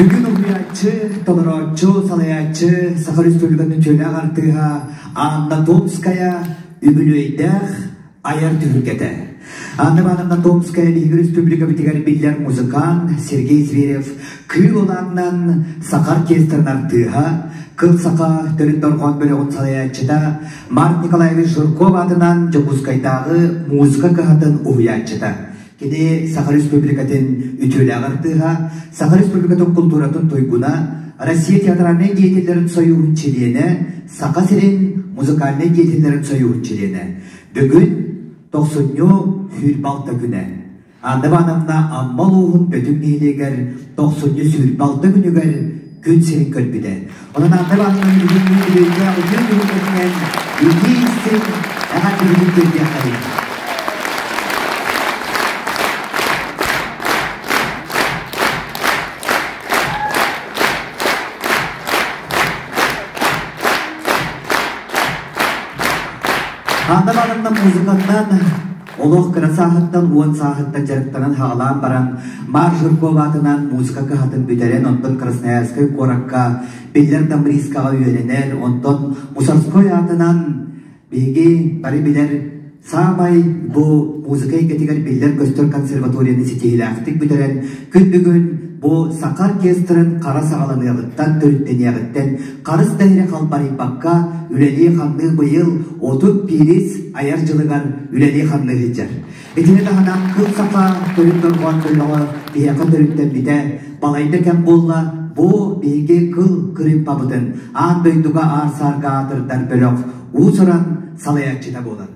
Бүгүн уһуйааччы, толорооччу, салайааччы, Саха Республикатын үтүөлээх артыыһа Анна Томская үбүлүөйдээх айар түһүлгэтэ. Анна Ивановна Томская биһиги республикабытыгар биллэр музыкант Сергей Зверев Кыыл Улаанынан саха оркестрын артыыһа, Кыл Саха төрүт дорҕоон бөлөҕүн салайааччыта Марк Николаевич Жирков аатынан Дьокуускайдааҕы музыка кыһатын уһуйааччыта. Кини Саха Республикатын үтүөлээх артыыһа, Саха Республикатын култууратын туйгуна, Россия театральнай деятеллэрин сойууһун чилиэнэ, Саха сирин музыкальнай деятеллэрин сойууһун чилиэнэ. Бүгүн тохсунньу 26 күнэ. Анна Ивановна Амма улууһун Бөтүҥ нэһилиэгэр тохсунньу 26 күнүгэр күн сирин көрбүтэ. Онон Анна Ивановна бүгүҥҥү үбүлүөйдээх үтүө түһүлгэтинэн итии истиҥ эҕэрдэлэрин тиэрдиэххэйиҥ. Анна Ивановна музыканнан Олох кыра сааһыттан уон сааһыттан дьарыктанан хаалаан баран, Марк Жирков аатынан музыка кыһатын бүтэрэн, онтон Красноярскай куоракка биллэр тамрискаҕа үөрэнэр, онтон Мусорской аатынан биһиги бары билэр саамай бу музыка эйгэтигэр биллэр-көстөр консерваторияны ситиһиилээхтик бүтэрэн, күн бүгүн бу саха оркестрын хара саҕаланыаҕыттан, төрүттэниэҕиттэн харыс да иһирэ халбарыйбакка үлэлии-хамныы быйыл 31 айар дьылыгар үлэлии-хамныы сылдьар. Итини таһынан Кыл Саха төрүт дорҕоон бөлөҕө биһиэхэ төрүттэммитэ балайда кэм буолла. Бу биһиги кыл кырыымпабытын аан дойдуга аар-саарга аатырдар бөлөх уус-уран салайааччыта буолар.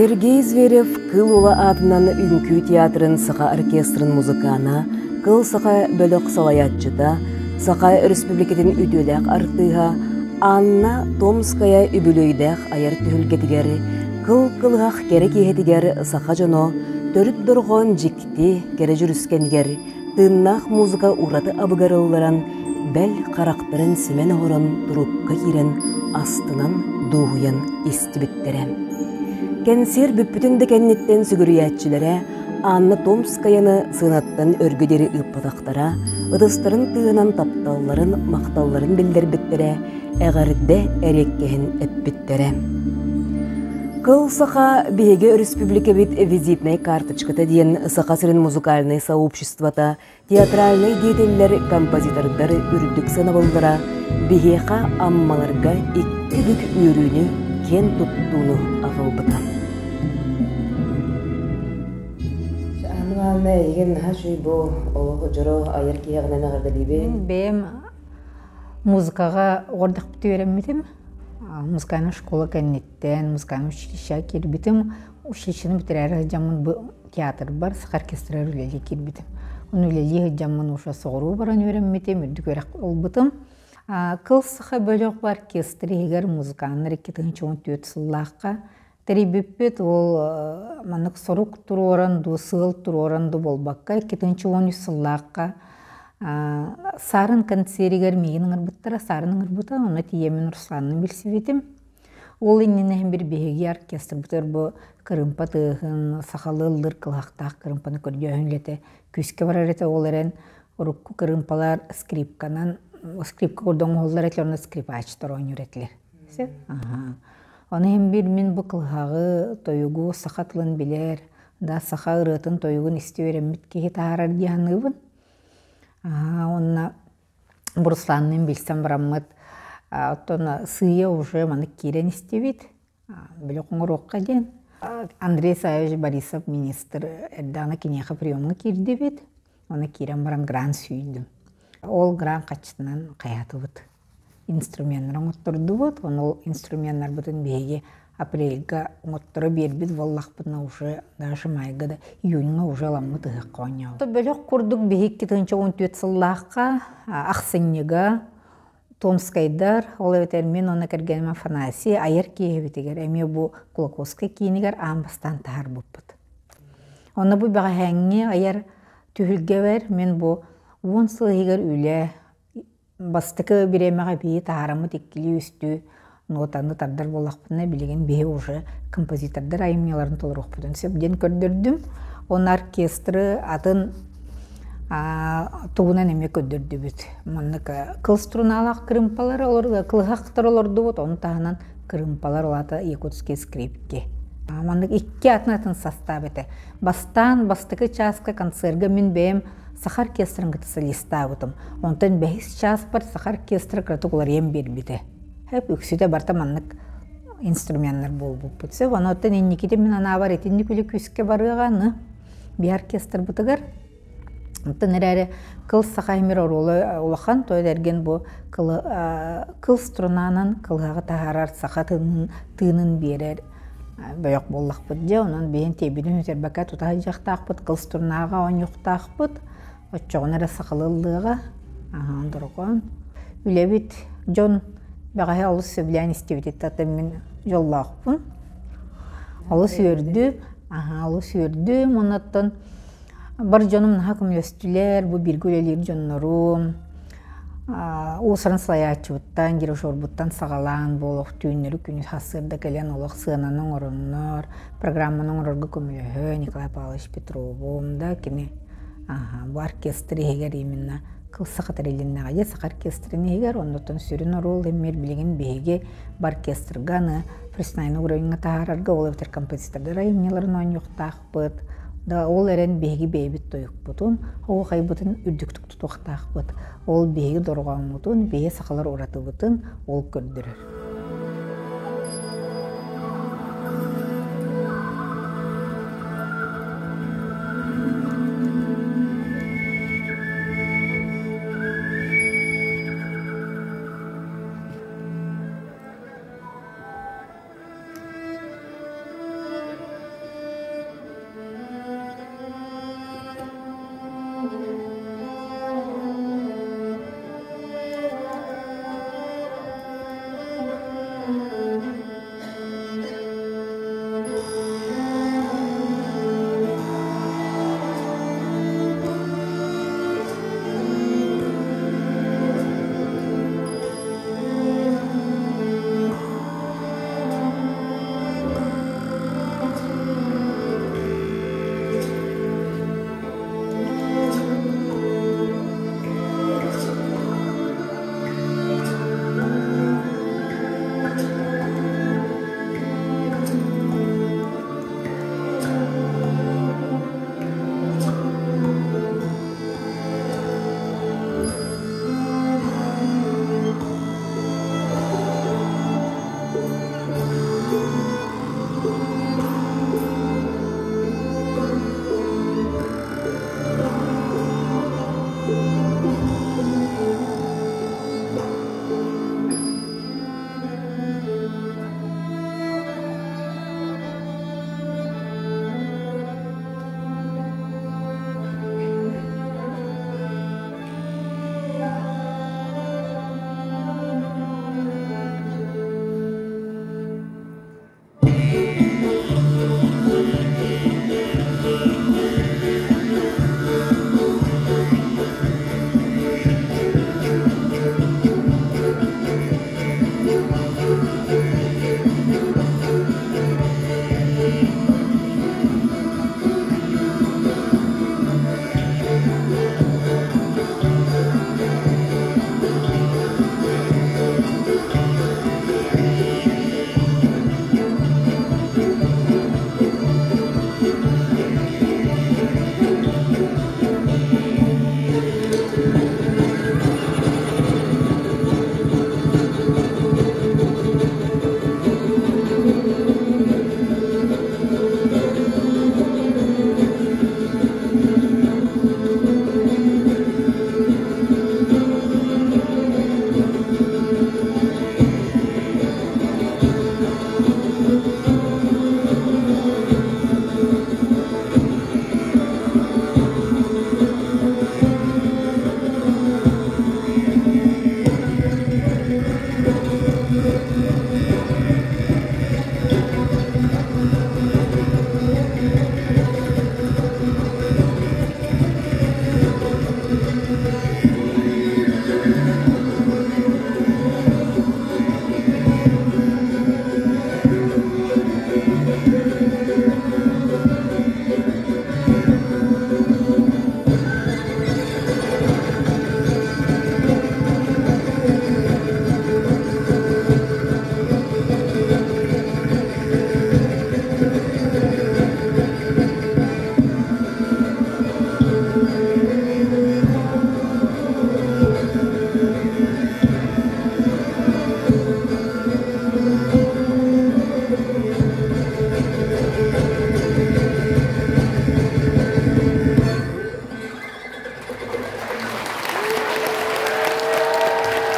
Сергей Зверев Кыыл Уола аатынан Үҥкүү театрын саха оркестрын музыкана, Кыл Саха бөлөх салайааччыта, Саха Өрөспүүбүлүкэтин үтүөлээх артыыһа Анна Томская үбүлүөйдээх айар түһүлгэтигэр Кыл кылыһах кэрэ киэһэтигэр саха дьоно төрүт дорҕоон дьикти кэрэ дьүрүскэнигэр тыыннаах музыка ураты абыгар ылларан, бэл харахтарын симэн оһорон турукка киирэн астынан дуоһуйан истибиттэрэ. Кэнсиэр бүппүтүн да кэнниттэн сүгүрүйээччилэрэ Анна Томскаяны сыанаттан өргө диэри ыыппатахтара, ытыстарын тыаһынан тапталларын, махталларын биллэрбиттэрэ, эҕэрдэ эриэккэһин эппиттэрэ. Кыл Саха биһиги өрөспүүбүлүкэбит визитнай карточката диэн Саха сирин музыкальнай сообществота театральнай деятеллэр, композитордар үрдүк сыанабыллара биһиэхэ Аммаларга икки бүк үөрүүнү, киэн туттууну аҕалбыта. Анна эйигин наһаа үчүгэй бу олох дьоро айар киһиэҕинэн эҕэрдэлиибин. Бэйэм музыкаҕа оҕордохпут үөрэммитим. Музыкальная школа кэнниттэн музыкальное училище киирбитим. Училищены бүтэрээри сылдьаммын бу театрбар саха оркестрыгар үлэлии киирбитим. Ону үлэлии сылдьаммын уже соҕуруу баран үөрэммитим, үрдүк үөрэх ылбытым. Кыл саха бөлөх оркестр иһигэр музыканнар 2014 сыллаахха тэрийбиппит. Ол маннык сорук туруоран дуу, сыал туруоран дуу буолбакка, 2013 сыллаахха Саарын концеригэр миигин ыҥырбыттара, Саарын ыҥырбыта, онно тиийэммин Русланны билсибитим. Ол иннинэ бир биһиги оркестрбытыгар бу кырыымпа тыаһын, сахалыы ыллыыр кылыһахтаах кырыымпаны көрдөөһүн үлэтэ күүскэ барар этэ. Ол эрэн урукку кырыымпалар скрипканан, скрипка курдук оҥоһуллар этилэр, онно скрипачтар оонньуур этилэр. Ону иһин бир мин бу кылыһаҕы, тойугу, саха тылын билэр, да саха ырыатын, тойугун исти үөрэммит киһи таһаарар дии саныыбын. Уонна Русланныын билсэн бараммыт, оттон сыыйа уже маннык киирэн истибит, били хоҥоруохха диэн. Андрей Саевич Борисов министр эрдэҕинэ киниэхэ приемҥа киирдибит, уонна киирэн баран грант сүүйдүм. Ол грант хаччытынан хайаатыбыт. Инструменнары оҥоттордубут, ону ол инструменнарбытын биһиги апрельга оҥотторо биэрбит буоллахпытына уже даже майга да июньҥа уже ыламмыт ыһыахха оонньообут. Бөлөх курдук биһи 2014 сыллаахха ахсынньыга Томскайдар, ол эбэтэр мин уонна кэргэним Афанасий айар киэһэбитигэр эмиэ бу Кулаковскай киинигэр аан бастаан таһаарбыппыт. Онно бу бэҕэһээҥҥи айар түһүлгэбэр мин бу 10 сыл иһигэр үлэ Бастакы бириэмэҕэ биһи таһаараммыт иккилии-үстүү нотаны тардар буоллахпытына, билигин биһи уже композитордар айымньыларын толоруохпутун сөп диэн көрдөрдүм. Уонна оркестры атын тугунан эмиэ көрдөрдүбүт. Маннык кыл струналаах кырыымпалары олор кылыһахтар олордубут, ону таһынан кырыымпалар улаата якутские скрипки. Маннык икки атын-атын састаап этэ. Бастаан бастакы чааска концерга мин бэйэм Саха оркестрын кытта солистаабытым. Онтон бэһис чааспар саха оркестра кыратык уларыйан биэрбитэ. Хэп үксүтэ барыта маннык инструменнар буолбуппут. Сөп, ону оттон инникитин мин анаабар итинник үлэ күүскэ барыаҕа аны биһи оркестрбытыгар. Оттон эрээри кыл саха эмир оруола улахан, той эргин бу кылы, кыл струнанан кылыһаҕы таһаарар саха тыынын, тыынын биэрэр бөйөх буоллахпыт дьэ онон биһин тиэйбитин сүтэрбэккэ тута сылдьыахтаахпыт кыл струнааҕа оонньуохтаахпыт оччоҕуна эрэ сахалыы ыллыаҕа аһаан дорҕоон үлэбит дьон бэҕэһээ олус сөбүлээн истибититтэн мин дьоллоохпун олус үөрдүм аһаа олус үөрдүм оннуттан бар дьонум наһаа көмөлөстүлэр бу бииргэ үлэлиир дьоннорум Уус-уран салайааччыбыттан, дирижербуттан саҕалаан бу олох түүннэри күнү сарсыарда кэлэн олох сыананы оҥороннор, программаны оҥорорго көмөлөһө Николай Павлович Петровум да кини бу оркестр иһигэр именно кыл саха тэрилиннэҕэ дии саха оркестрын иһигэр оннуттан сүрүн оруол эмиэ билигин биһиги бу оркестрга аны профессиональный уровеньҥа таһаарарга ол эбэтэр композитордар айымньыларын оонньуохтаахпыт да ол эрэн биһиги бэйэбит тойукпутун оһуохайбытын үрдүктүк тутуохтаахпыт. Ол биһиги дорҕооммутун, биһи сахалар уратыбытын ол көрдөрөр.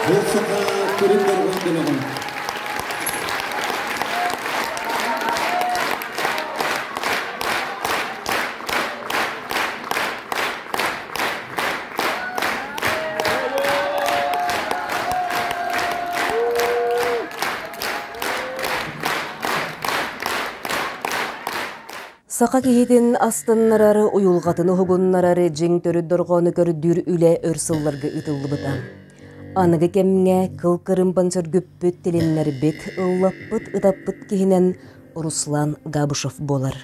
Бұл саха көрүн дорҕоон бөлөҕө. Саха киһитин астыннарар, уйулҕатын уһугуннарар дьиҥ төрүт дорҕоону көрдүүр үлэ өр сылларга ыытыллыбыта. Аныгы кэмҥэ кыл кырымпан сөргүппүт, тилиннэрбит, ыллаппыт, ытаппыт киһинэн Руслан Габышев буолар.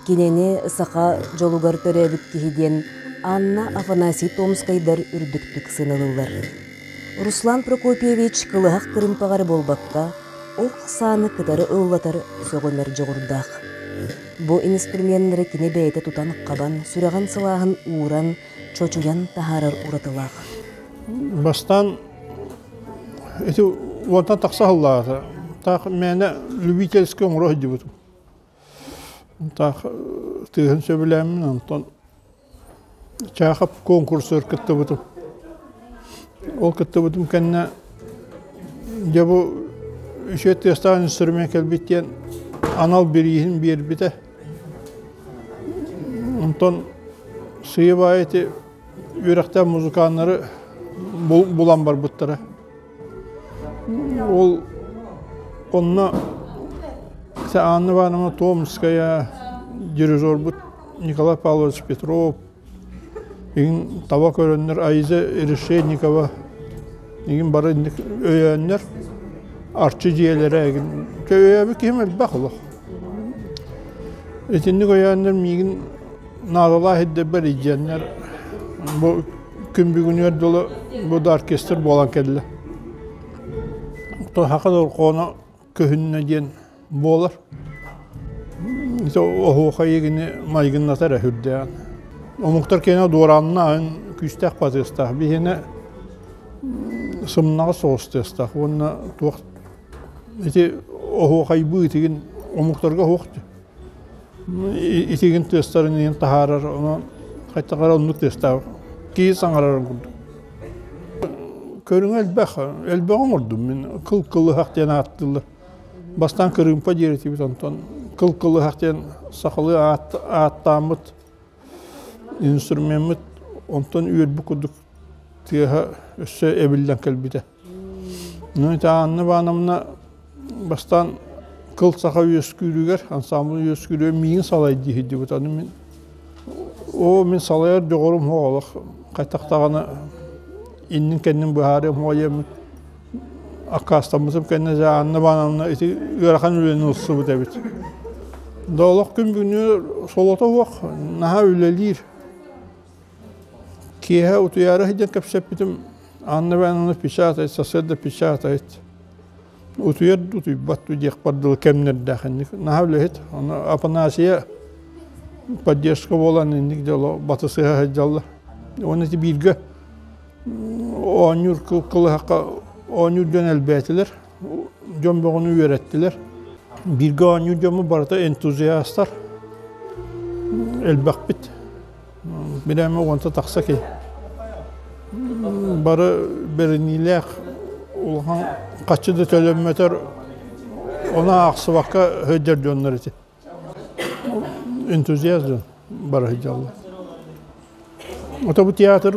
Кинини саха дьолугар төрөөбүт киһи диэн Анна Афанасий Томскайдар үрдүктүк сыаналыыллар. Руслан Прокопьевич кылыһах кырыымпаҕа эрэ буолбакка, ох сааны кытары ыллатар сөҕүмэр дьоҕурдаах. Бу инструменнары кини бэйэтэ тутан-хабан, сүрэҕин сылааһын ууран, чочуйан таһаарар уратылаах. Бастаан ити уонтан тахса сыллааҕыта таах мээнэ любительскай оҥоро сылдьыбытым. Таах тыаһын сөбүлээммин онтон Чаахап конкурсугар кыттыбытым. Ол кыттыбытым кэннэ дьэ бу үчүгэй тыастаах инструмент кэлбит диэн анал бирииһин биэрбитэ. Онтон сыыйа-баайа ити үөрэхтээх музыканнары булан барбыттара. Ол онно Анна Ивановна Томская, дирижербут Николай Павлович Петров, игин таба көрөннөр Аиза Решетникова, игин бары өйөөннөр арчы дьиэлэрэ игин өйөөбүт киһим элбэх олох. Итинник өйөөннөр миигин наадалаах ирдэбэр илдьэннэр бу күн бүгүнүгэр дылы бу да оркестр буолан кэллэ. Саха дорҕооно көһүннэ диэн буолар. Оһуохай игини майгыннатар эрэ үрдээн. Омуктар киэнэ дуорааннаан күүстээх батыастаах. Биһиэнэ сымнаҕас соҕус тыастаах уонна туох ити оһуохайбыы итигин омуктарга оһуох итигин тыастарын иһин таһаарар, онон хайдах эрэ оннук тыастаах киһи саҥарарын курдук. Көрүҥэ элбэх, элбэҕи оҥордум мин. Кыл кылыһах диэн ааттыыллар. Бастаан кырыымпа диир этибит, онтон кыл кылыһах диэн сахалыы ааттааммыт инструмеммыт онтон үөрбүт курдук тыаһа өссө эбиллэн кэлбитэ. Ну, это Анна Ивановна бастаан кыл саха үөскүүрүгэр, ансамбль үөскүүрүгэр миигин салай дии сылдьыбыт. Аны мин оо мин салайар дьоҕурум олох хайдах даҕаны иннин-кэннин быһаарыам уойаммын аккаастаммытым кэннэ дьэ Анна Ивановна ити ыарахан үлэни ылсыбыт эбит. Да олох күн бүгүнү солото суох, наһаа үлэлиир. Киэһэ утуйаары сылдьан кэпсэппитим, Анна Ивановна печатает, сарсыарда печатает. Утуйар да утуйбат диэхпэр дылы кэмнэрдээх инник. Наһаа үлэһит. Ону Афанасия поддержка буолан инник дьоло батысыһа сылдьаллар. Уонна ити бииргэ оонньуур кылыһахха оонньуур дьон элбээтилэр. Дьон бөҕөнү үөрэттилэр. Бииргэ оонньуур дьоммут барыта энтузиастар. Элбэхпит. Бирээмэ уонта тахса киһи. Бары бэриниилээх улахан хаччы да төлөммөтөр ону аахсыбакка сылдьар дьоннор ити. Энтузиаст дьон бары сылдьаллар. Ото бу театр,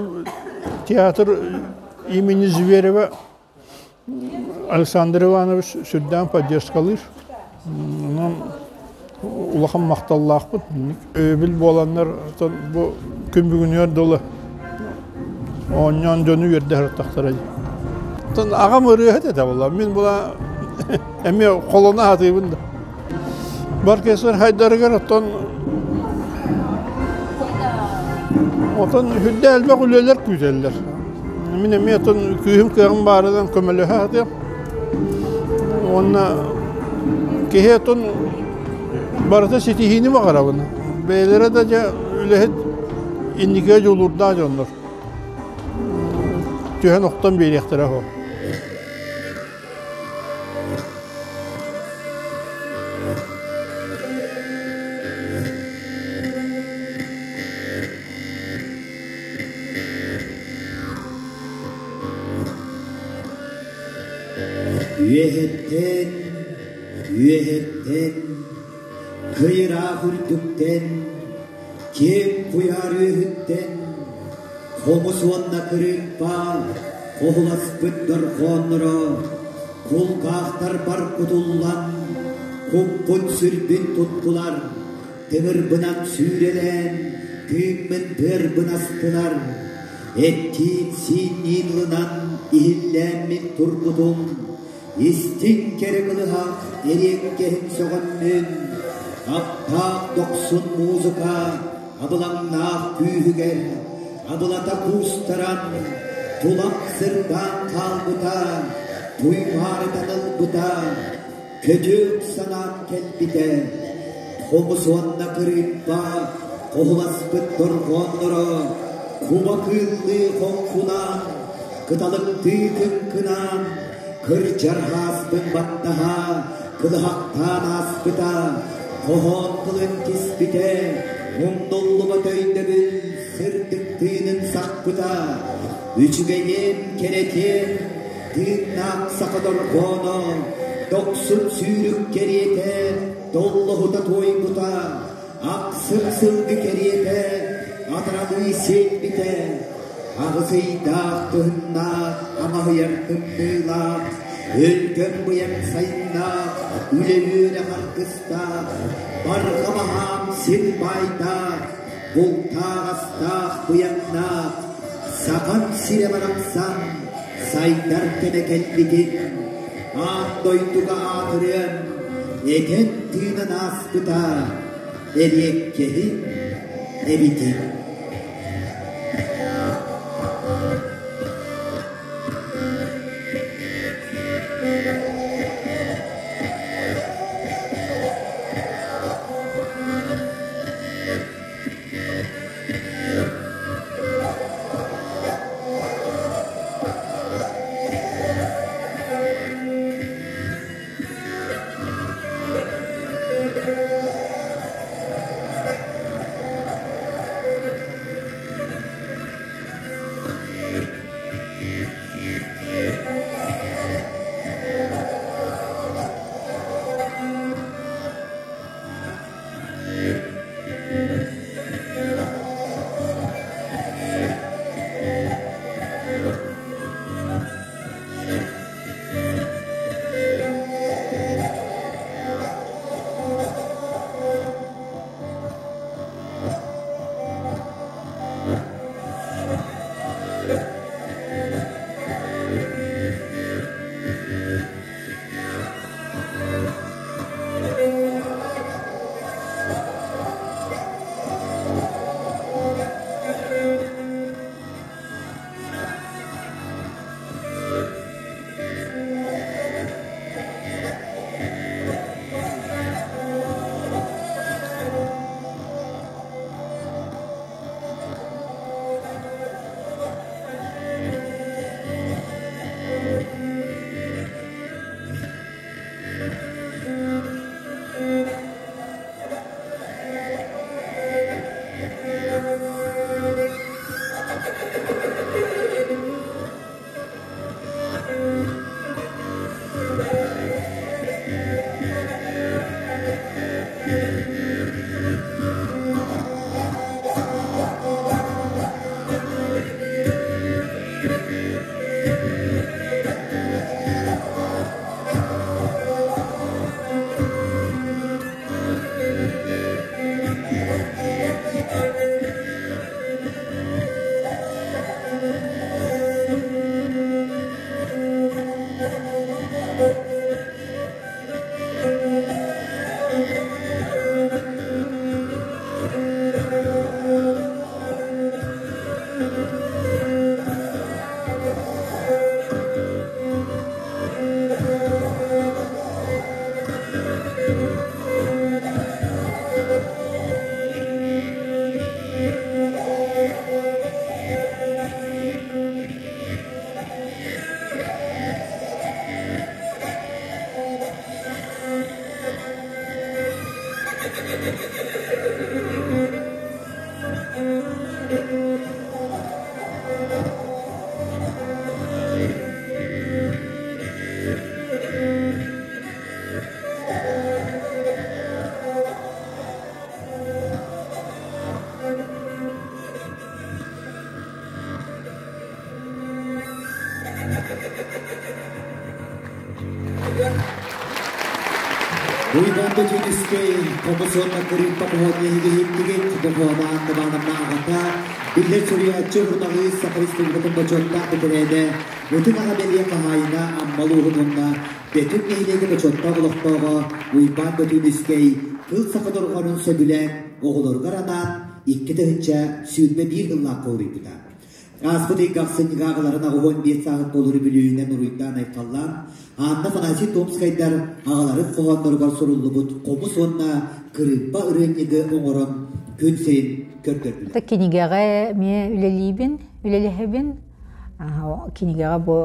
театр имени Зверева Александр Иванович сүрдээн поддержкалыыр. Онон улахан махталлаахпын. Өйөбүл буоланнар бу күн бүгүнүгэр дылы Оонньоон дьону үөрдэ сырыттахтара дии. Оттон аҕам ырыаһыт этэ буолла. Мин була эмиэ холоно сатыыбын да. Баркесар хайдарыгар оттон отон үрдэ элбэх үлэлэр күүтэллэр. Мин эмиэ отон күүһүм кыаҕым баарынан көмөлөһө сатыам. Уонна киһи отон барыта ситиһиини баҕарабын. Бэйэлэрэ да дьэ үлэһит инникигэ дьулуурдаах дьоннор. Түһэн охтон биэриэхтэрэ оһо. Үөһэттэн, үөһэттэн, кыйыраах үрдүктэн, киэҥ куйаар үөһүттэн, хомус уонна кырыымпа хоһуласпыт дорҕоонноро кулгаахтарбар кутуллан, куппун-сүрбүн туттулар, тымырбынан сүүрэлээн, тыыммын быарбын астылар. Эттиин-сиинниин ылынан иһиллээммин турбутум, истиҥ кэрэ кылыһах эриэккэһин сөҕөммүн, аптаах дохсун музыка абылаҥнаах күүһүгэр абылата куустаран, тулам сырдаан хаалбыта, туймаарытан ылбыта, көтүөк санаам кэлбитэ. Хомус уонна кырыымпа хоһуласпыт дорҕоонноро куба кыыллыы хоҥкунаан, кыталыктыы кыҥкынаан, кырдьар ааспын баттаһа, кылыһахтаан ааспыта, хоһоон тылын киспитэ, умнуллубат өйдөбүл сырдык тыынын сахпыта, үчүгэйин, кэрэтин, тыыннаах саха дорҕооно, дохсун сүүрүк кэриэтэ, доллоһута туойбута, ахсым сылгы кэриэтэ, атаралыы сиэлбитэ, аҕыс ыйдаах кыһыннаах, амаһыйар тымныылаах, өлгөм быйаҥ сайыннаах, үлэ үөрэх аргыстаах, барҕа баһаам сир баайдаах, бултаах астаах быйаҥнаах, сахам сирэ барахсан, сайдар кэмэ кэлбитин, аан дойдуга аатырыан, этэн тыынан ааспыта, эриэккэһин эбитин. Уйбаан Бөтүүнүскэй хомус уонна кырыымпа хоһоон иһигиһиттигит дохуона Анна аҕата, биллэр суруйааччы суруналыыс Саха Республикатын бочуоттаах бэтэрээнэ, Ытык аҕа бэлиэ хаһаайына Амма улууһун уонна Бөтүҥ нэһилиэгэ бочуоттаах олохтооҕо Уйбаан Бөтүүнүскэй кыл саха дорҕоонун сөбүлээн оҕолоругар анаан 2021 сыллаахха уруйбута. Ааспыт ыйга ахсынньыга аҕаларын 85 сааһын толору бүлүүнэн уруйдаан-айхаллаан, Анна Афанасий Томскайдар аҕаларын хоһоонноругар суруллубут хомус уонна кырыымпа ырыанньыгы оҥорон күн сирин көрдөрдүлэр. Кинигэҕэ эмиэ үлэлиибин, үлэлэһэбин. Кинигэҕэ бу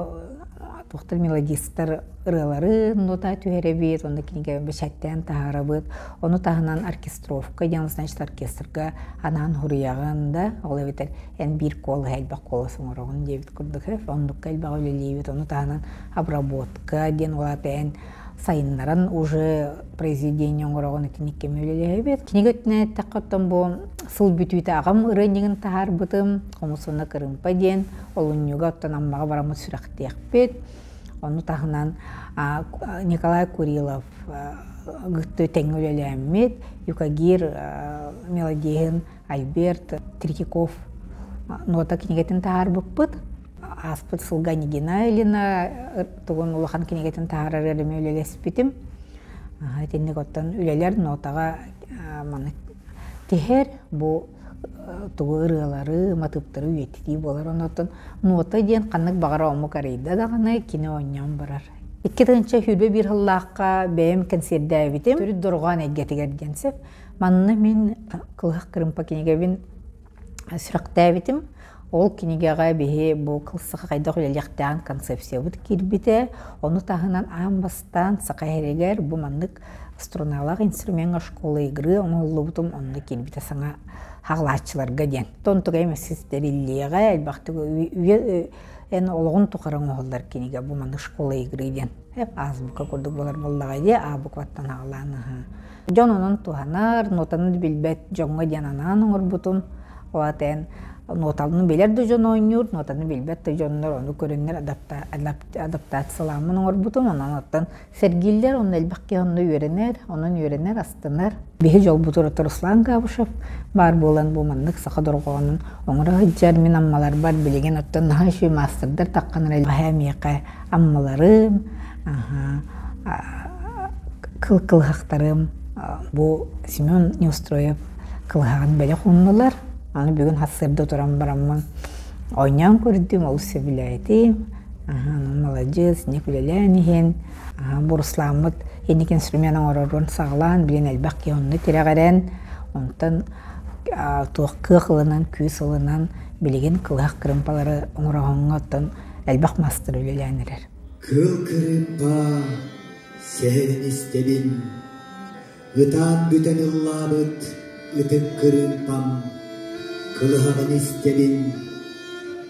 туохтар мелодистар ырыалары нота түһэрэбит, онно кинигэ бэчээттээн таһаарабыт. Ону таһынан оркестровка диэн, значит, оркестрга анаан суруйаҕын да, ол эбэтэр эн биир куолаһы элбэх куолас оҥороҕун диэбит курдук оннукка элбэх үлэлиибит. Ону таһынан обработка диэн ол аата эн сайыннаран уже произведение оҥороҕун итинник кэми үлэлэһэбит. Кинигэ өттүнэн эттэххэ оттон бу сыл бүтүүтэ аҕам ырыанньыгын таһаарбытым, хомус уонна кырыымпа диэн олунньуга оттон Аммаҕа бараммыт сүрэхтиэхпит. Ону таһынан Николай Курилов гытты тэҥҥэ үлэлээммит, Юкагир мелодиһын Альберт Третьяков нота кинигэтин таһаарбыппыт. Ааспыт сылга Нигина Ильина тугун улахан кинигэтин таһаарар эрэмэ үлэлэспитим. Итинник оттон үлэлэр нотаҕа маны тиһэр бу тугу ырыалары, матыыптары үйэтитии буолар. Онон нота диэн ханнык баҕара омук арыйда даҕаны кини оонньоон барар. 2021 сыллаахха бэйэм кэнсиэрдээбитим. Төрүт дорҕоон эйгэтигэр диэн сөп. Манна мин Кылыһах кырыымпа кинигэбин сүрэхтээбитим. Ол кинигэҕэ биһи бу кыл саха хайдах үлэлиэхтээҕин концепциябыт киирбитэ. Ону таһынан аан бастаан саха иһэригэр бу маннык струналаах инструмеҥҥа школа игры оҥоһуллубутум онно киирбитэ саҥа хаҕылааччыларга диэн. Онтуга эмэсис тэриллиэҕэ элбэхтик үйэ эн олоҕун тухары оҥоһуллар кинигэ бу маннык школа игры диэн. Азбука курдук буолар буоллаҕа дии, А букваттан аҕалаан аһа. Дьон онон туһанар, нотаны билбэт дьоҥҥо диэн анаан оҥорбутум. Ол аата эн нотаны билэр да дьон оонньуур, нотаны билбэт да дьоннор ону көрөннөр адаптацияламмын оҥорбутум. Онон оттон сэргииллэр, онно элбэх киһи онно үөрэнэр, онон үөрэнэр, астынар. Биһи дьолбутугар Руслан Габышев баар буолан бу маннык саха дорҕоонун оҥоро сылдьар. Мин аммаларбар билигин оттон наһаа үчүгэй маастардар таххан эрэ миэхэ аммаларым, кыл кылыһахтарым бу Семен Неустроев кылыһаҕын бэлэх ууннулар. Аны бүгүн сарсыарда туран бараммын оонньоон көрдүм, олус сөбүлээтим. Маладьыас, инник үлэлээн иһин. Бу Руслааммыт инник инструмент оҥорорун саҕалаан, билин элбэх киһи онно тирэҕирэн, онтон туох кыах ылынан, күүс ылынан билигин кылыһах кырыымпалары оҥороһуҥҥа оттон элбэх маастар үлэлээн эрэр. Кыл кырыымпа сэһэнин истэбин, ытаан бүтэн ыллаабыт ытык кырыымпам, кылыһаҕын истэбин,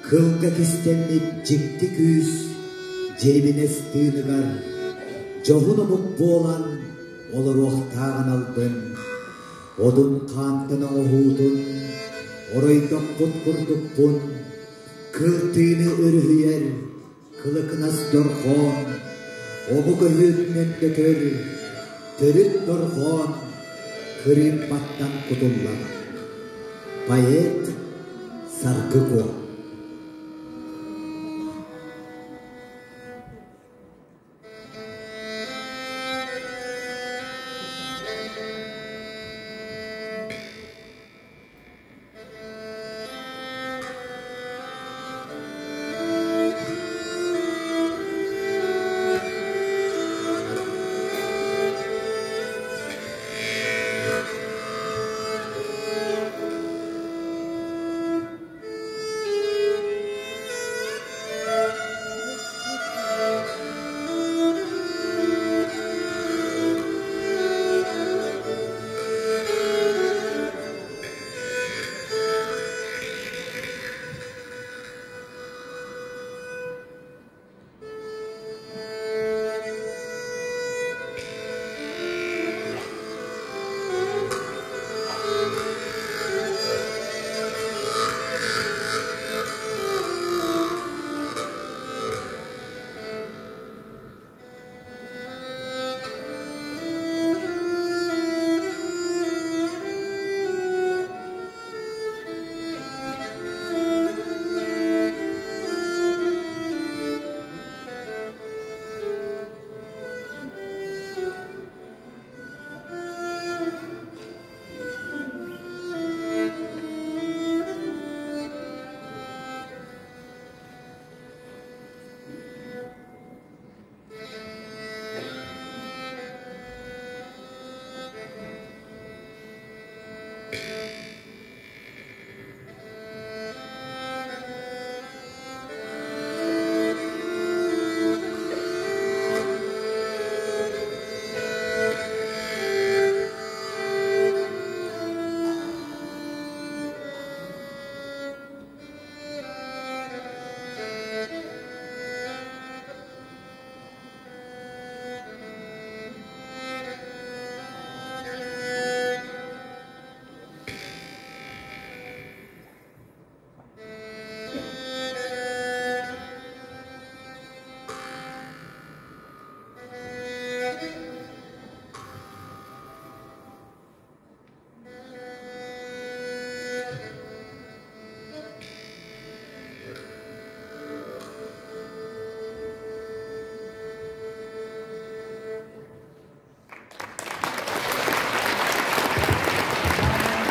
кылга кистэммит дьикти күүс дьирибинэс тыыныгар дьоһун омук буолан олоруохтааҕын албын, одун хаантан оҥоһуутун оройдохпут курдукпун Кыл тыыны өрүһүйэр кылыкынас дорҕоон, омук өһүөтүнэн көтөр төрүт дорҕоон кырыымпаттан кутуллар. Поэт Саргы Куо.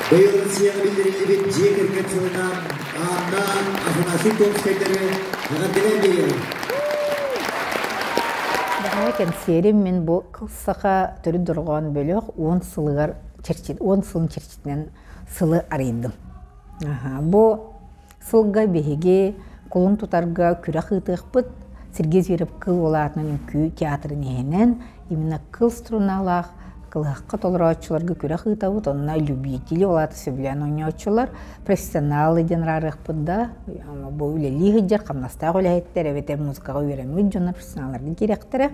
Быйыл Россияҕа биллэриллибит дьиэ кэргэн сылынан Анна Афанасий Томскайдары эҕэрдэлээн биэриэҕиҥ. Бэҕэһээ кэнсиэрим мин бу Кыл Саха төрүт дорҕоон бөлөх 10 сылыгар 10 сылын чэрчитинэн сылы арыйдым. Бу сылга биһиги кулун тутарга күрэх ыытыахпыт. Сергей Зверев Кыл уола аатынан үҥкүү театрын иһинэн именно кыл струналаах кылыһахха толорооччуларга күрэх ыытабыт. Онно любители, ол аата сөбүлээн оонньооччулар, профессионалы диэн араарыахпыт да, бу үлэлии сылдьар хамнастаах үлэһиттэр эбэтэр музыкаҕа үөрэммит дьоннор профессионалларга киириэхтэрэ.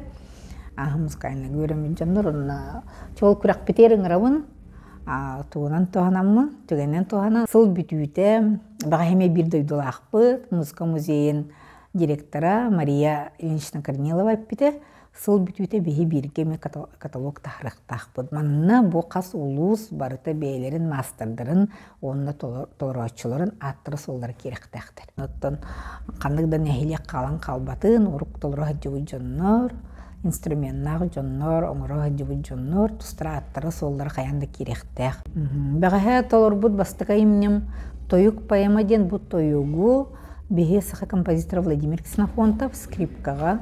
Музыкальныйга үөрэммит дьоннор онно чуол күрэхпитигэр ыҥырабын. Тугунан туһанаммын, түгэнинэн туһанан сыл бүтүүтэ бэҕэһээ эмиэ биир дойдулаахпыт музыка музейын директора Мария Ильинична Корнилова эппитэ, сыл бүтүүтэ биһи бииргэ эмиэ каталог таһаарыахтаахпыт. Манна бу хас улуус барыта бэйэлэрин маастардарын уонна толорооччуларын ааттара-суоллара киирэхтээхтэр. Оттон ханнык да нэһилиэк хаалан хаалбатын, урук толоро сылдьыбыт дьоннор, инструменнаах дьоннор, оҥоро сылдьыбыт дьоннор тустара ааттара-суоллара хайаан да киириэхтээх. Бэҕэһээ толорбут бастакы айымньым «Тойук поэма» диэн бу тойугу биһи саха композитора Владимир Ксенофонтов скрипкаҕа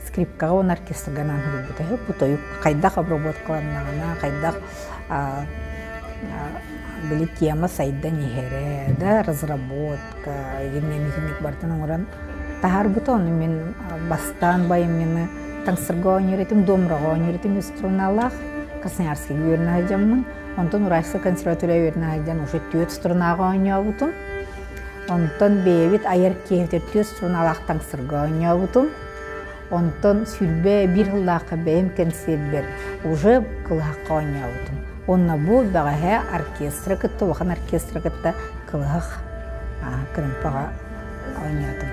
скрипкаҕа уонна оркестрга анаан суруйбута үһү. Бу тойук хайдах обработкаланнаҕына, хайдах били тема сайдан иһэрэ, да, разработка, итинник барытын оҥорон таһаарбыта. Ону мин бастаан бу айымньыны таҥсырга оонньуур этим, домраҕа оонньуур этим струналаах Красноярскайга үөрэнэ сылдьаммын. Онтон Уральскай консерватория үөрэнэ сылдьан уже түөрт струнаҕа оонньообутум. Онтон бэйэбит айар киэһэтигэр түөрт струналаах таҥсырга оонньообутум. Онтон 21 сыллаахха бэйэм кэнсиэрбэр уже кылыһахха оонньообутум. Уонна бу бэҕэһээ оркестра кытта, улахан оркестра кытта кылыһах кырымпаҕа оонньоотум.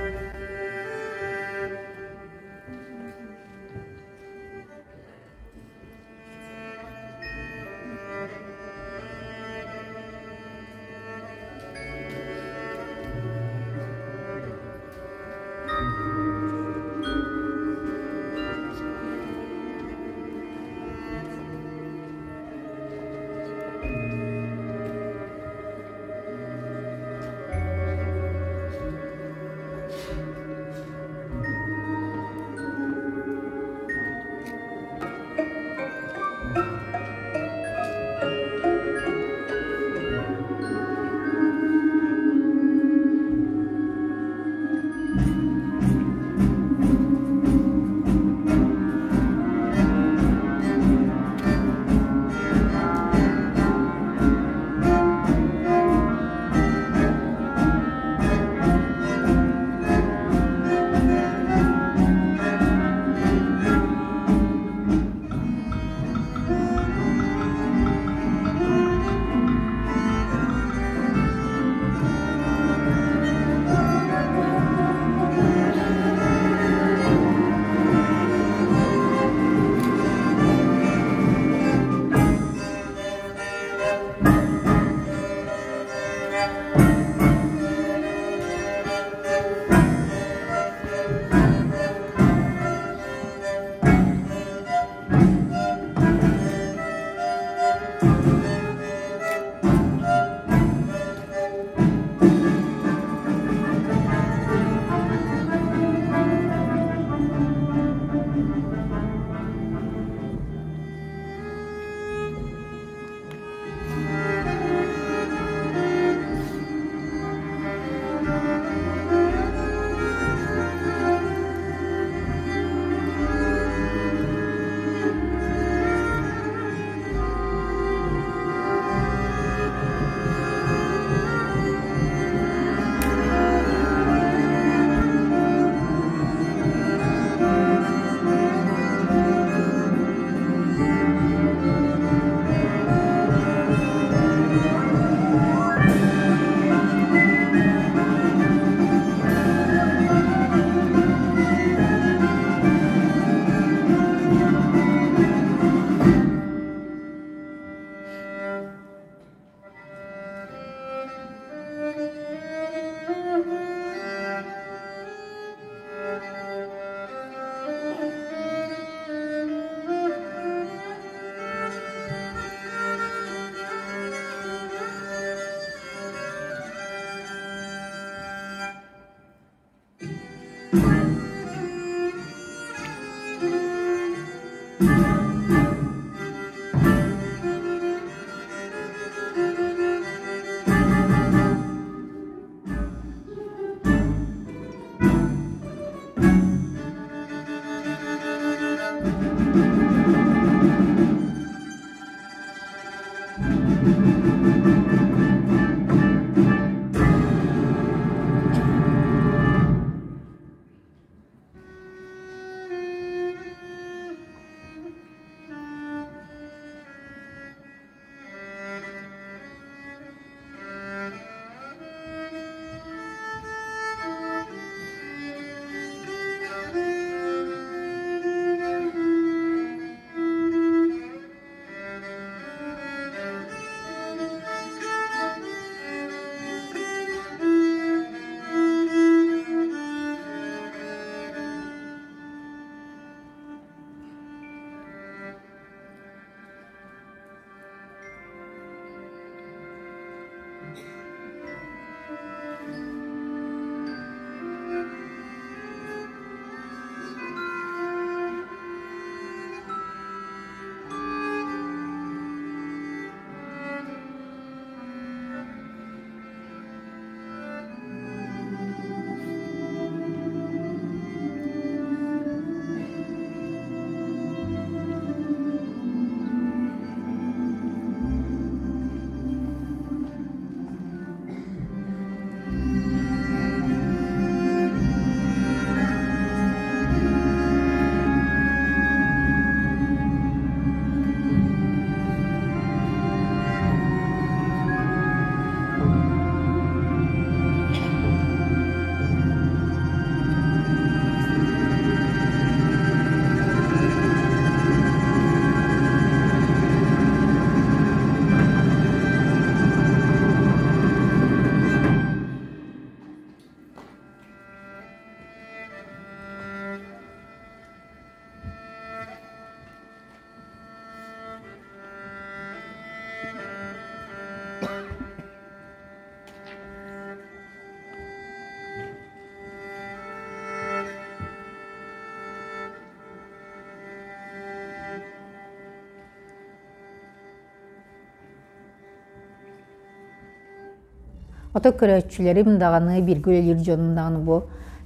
Ото көрөөччүлэрим даҕаны, бииргэ үлэлиир дьонум даҕаны бу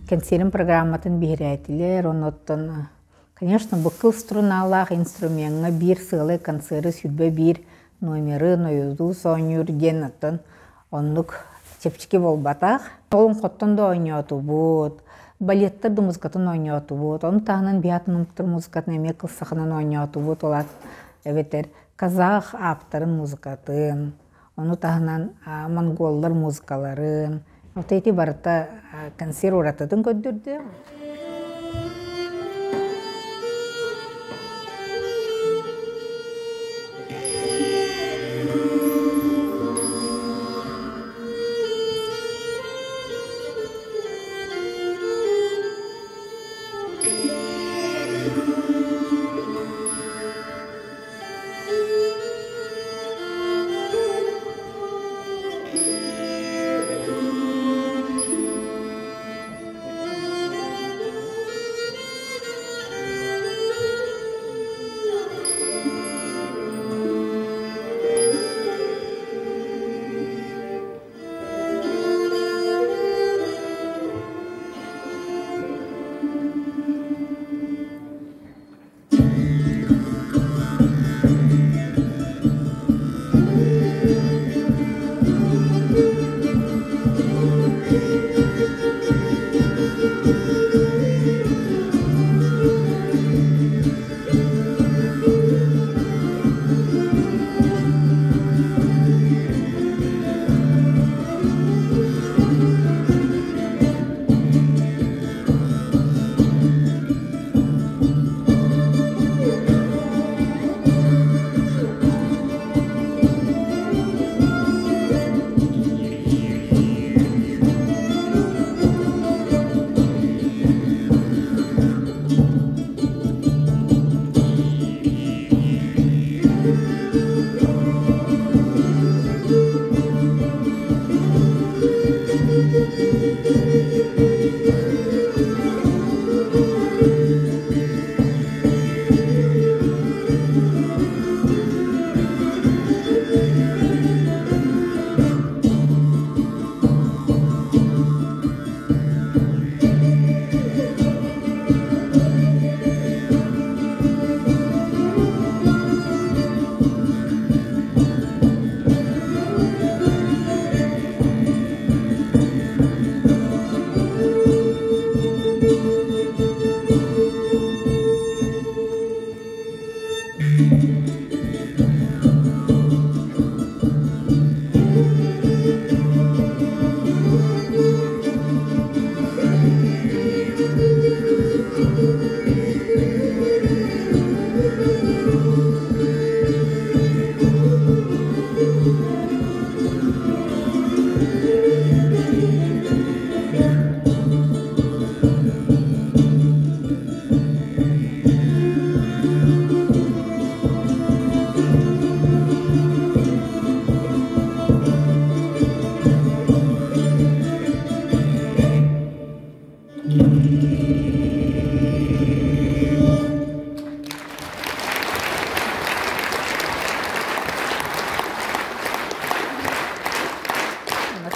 кэнсиэрим программатын биһирээтилэр. Онуттан, конечно, бу кыл струналаах инструмеҥҥа биир сыалай концеры 21 номеры нойузуус оонньуур диэн оттон оннук чэпчэки буолбатах. Олоҥхоттон да оонньоотубут, балеттар да музыкатын оонньоотубут, ону таһынан биһатын омуктар музыкатын эмиэ кыл саханан оонньоотубут, ол эбэтэр казах ааптарын музыкатын, ону таһынан монголлар музыкаларын, вот эти барыта консерв уратытын көрдөрдө.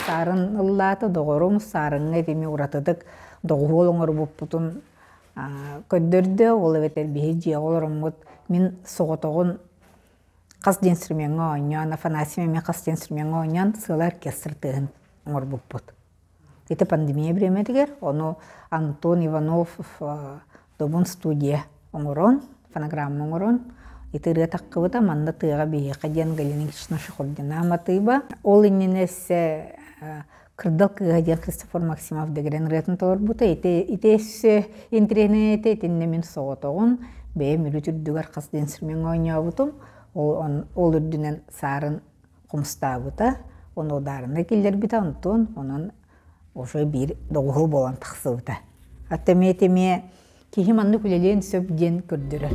Саарын ыллаата доҕорум саарыҥҥа итими уратытык доҕуһуол оҥорбуппутун көрдөрдө. Ол эбэтэр биһи дьиэҕэ олороммут мин соҕотоҕун хас да инструмеҥҥа оонньоон, Афанасий эмиэ хас да инструмеҥҥа оонньоон сыала оркестр тыаһын оҥорбуппут. Ити пандемия бириэмэтигэр ону Антон Иванов Добун студия оҥорон, фонограмма оҥорон, ити ырыа таххыбыта манна тыаҕа биһиэхэ диэн Галина Никитична Шахурдина матыыба. Ол иннинэ өссө Кырдал кыыһа диэн Христофор Максимов дэгэрэн ырыатын толорбута. Ити, ити өссө интириэһинэй этэ, итиннэ мин соҕотоҕун бэйэм үрүт үрдүгэр хас да инструмеҥҥа оонньообутум. Ол, ол үрдүнэн саарын хомустаабыта, ону удаарына киллэрбитэ, онтон онон уже биир доҕуһуол буолан тахсыбыта. Хатта эмиэ эмиэ киһи маннык үлэлиэн сөп диэн көрдөрөр.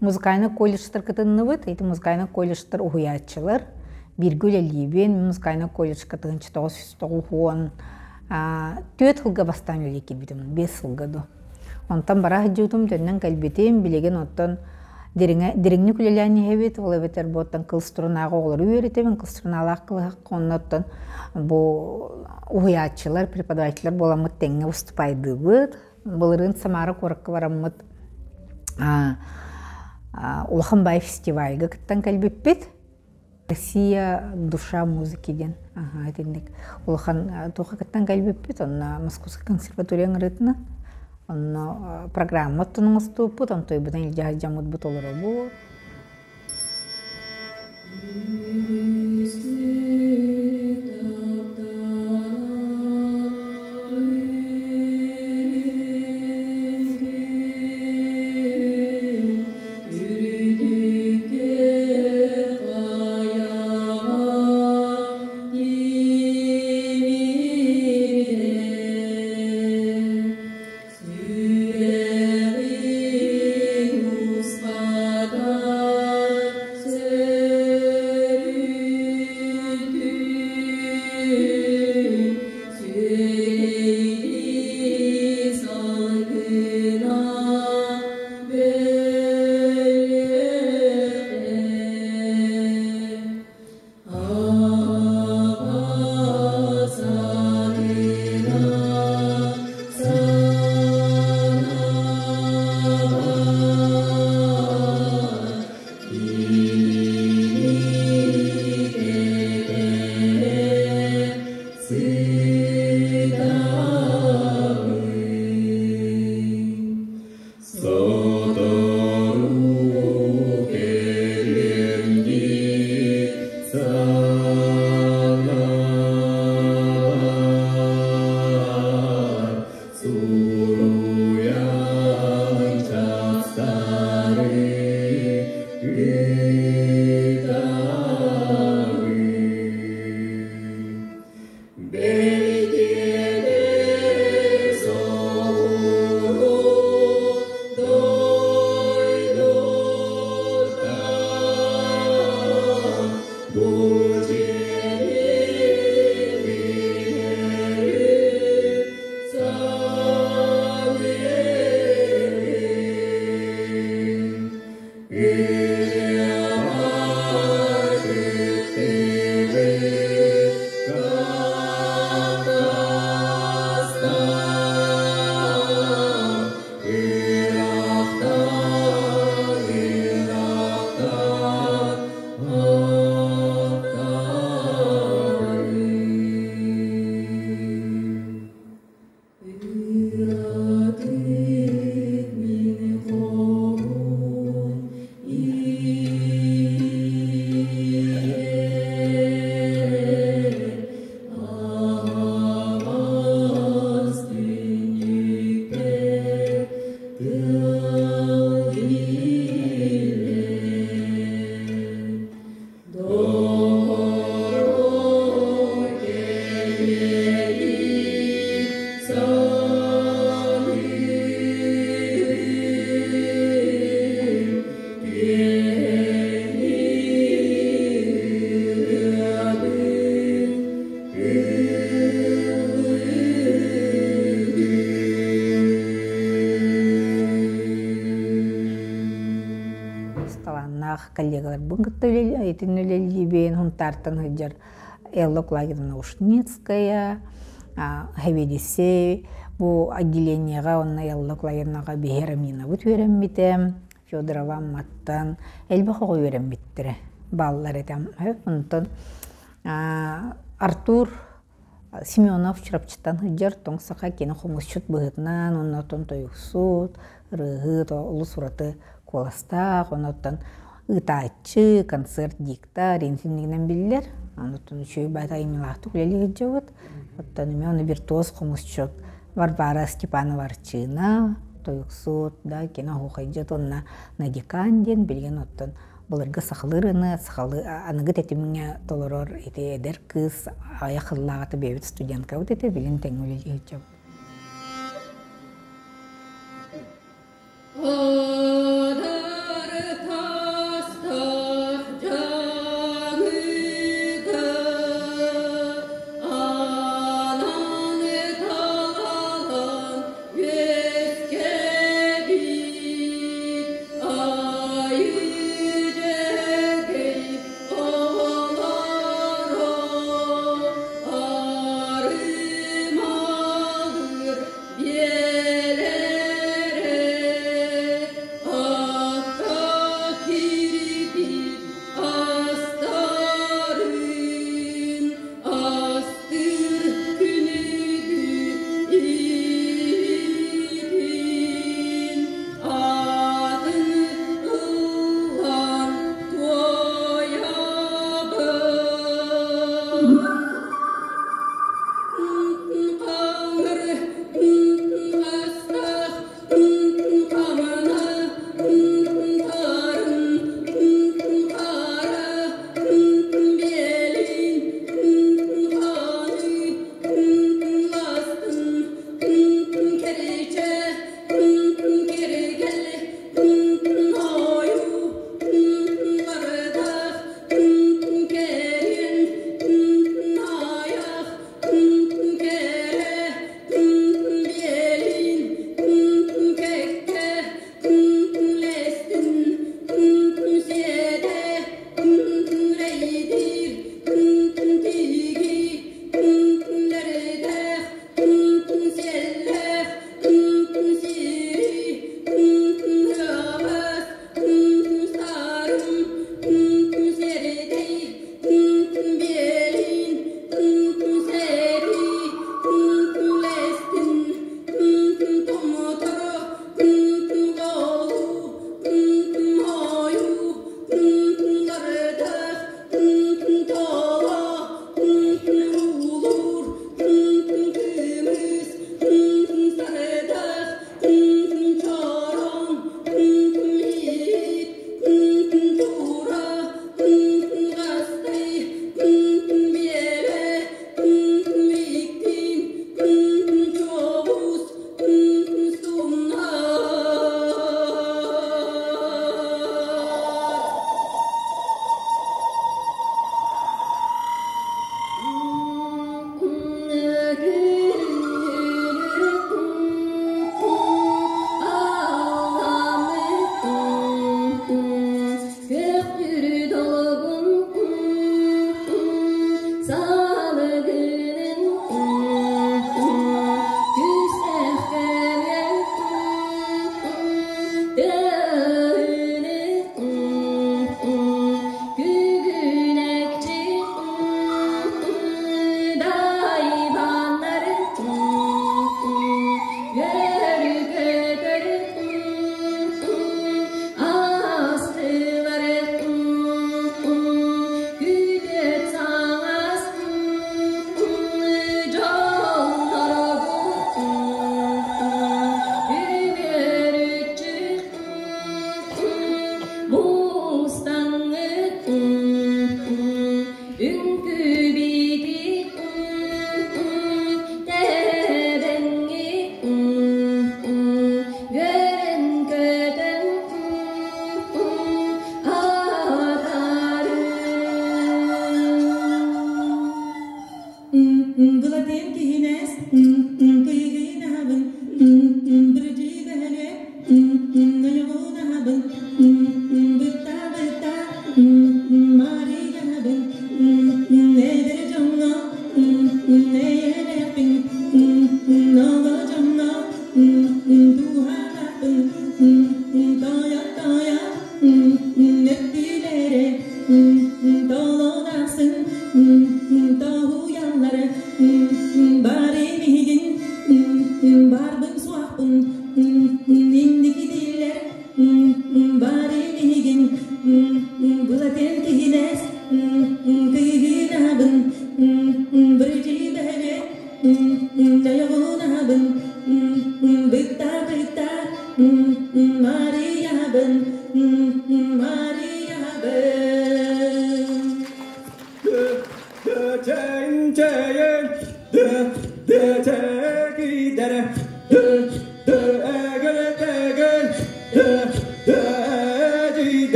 Музыкальный колледжтар кытынныбыт. Ити музыкальный колледжтар уһуйааччылар. Бииргэ үлэлиибин. Музыкальный колледжка 1990 түөрт сылга бастаан үлэлии киирбитим. 5 сылга ду. Онтон бара сылдьыбытым, төннөн кэлбитим. Билигин оттон дириҥник үлэлээн иһэбит. Ол эбэтэр бу оттон кыл струнаҕа оҕолору үөрэтэбин, кыл струналаах кылыһах оннуттан бу уһуйааччылар, преподавателлэр буоламмыт тэҥҥэ выступайдыыбыт. Былырыын Самара куоракка бараммыт Улахан баай фестивальга кыттан кэлбиппит. Россия душа музыки диэн итинник улахан туохха кыттан кэлбиппит. Онно Московскай консерватория ыҥырыытынан онно программа оттон оҥостубуппут, онтуйбутун илдьэ сылдьаммыт бут олоробут. Коллегаларбын кытта итин үлэлиибин, Хунтаартан сылдьар Элла Кулагина Ушницкая, Хеведисей, бу отделениеҕа онно Элла Кулагинаҕа биһи Раминабыт үөрэммитэ. Федорова Амматтан элбэх оҕо үөрэммиттэрэ бааллар этэ. Онтон Артур Семенов Чурапчыттан сылдьар тоҥ саха кини хомусчут быһыытынан, оннотон тойуксут, ырыаһыт, олус ураты куоластаах, оннуттан ыытааччы, концерт диктор интиннигинэн биллэр. Оннуттан үчүгэй баайта айымньылаахтык үлэлии сылдьабыт. Оттон эмиэ ону виртуоз хомусчут Варвара Степанова Арчыына, тойуксут, да, кини оһуохайдьыт уонна Надикан диэн билигин оттон былыргы сахалыы ырыаны сахалыы аныгы тэтимҥэ толорор ити эдэр кыыс аҕыйах сыллааҕыта бэйэбит студенткабыт этэ билин тэҥҥэ үлэлии сылдьабыт.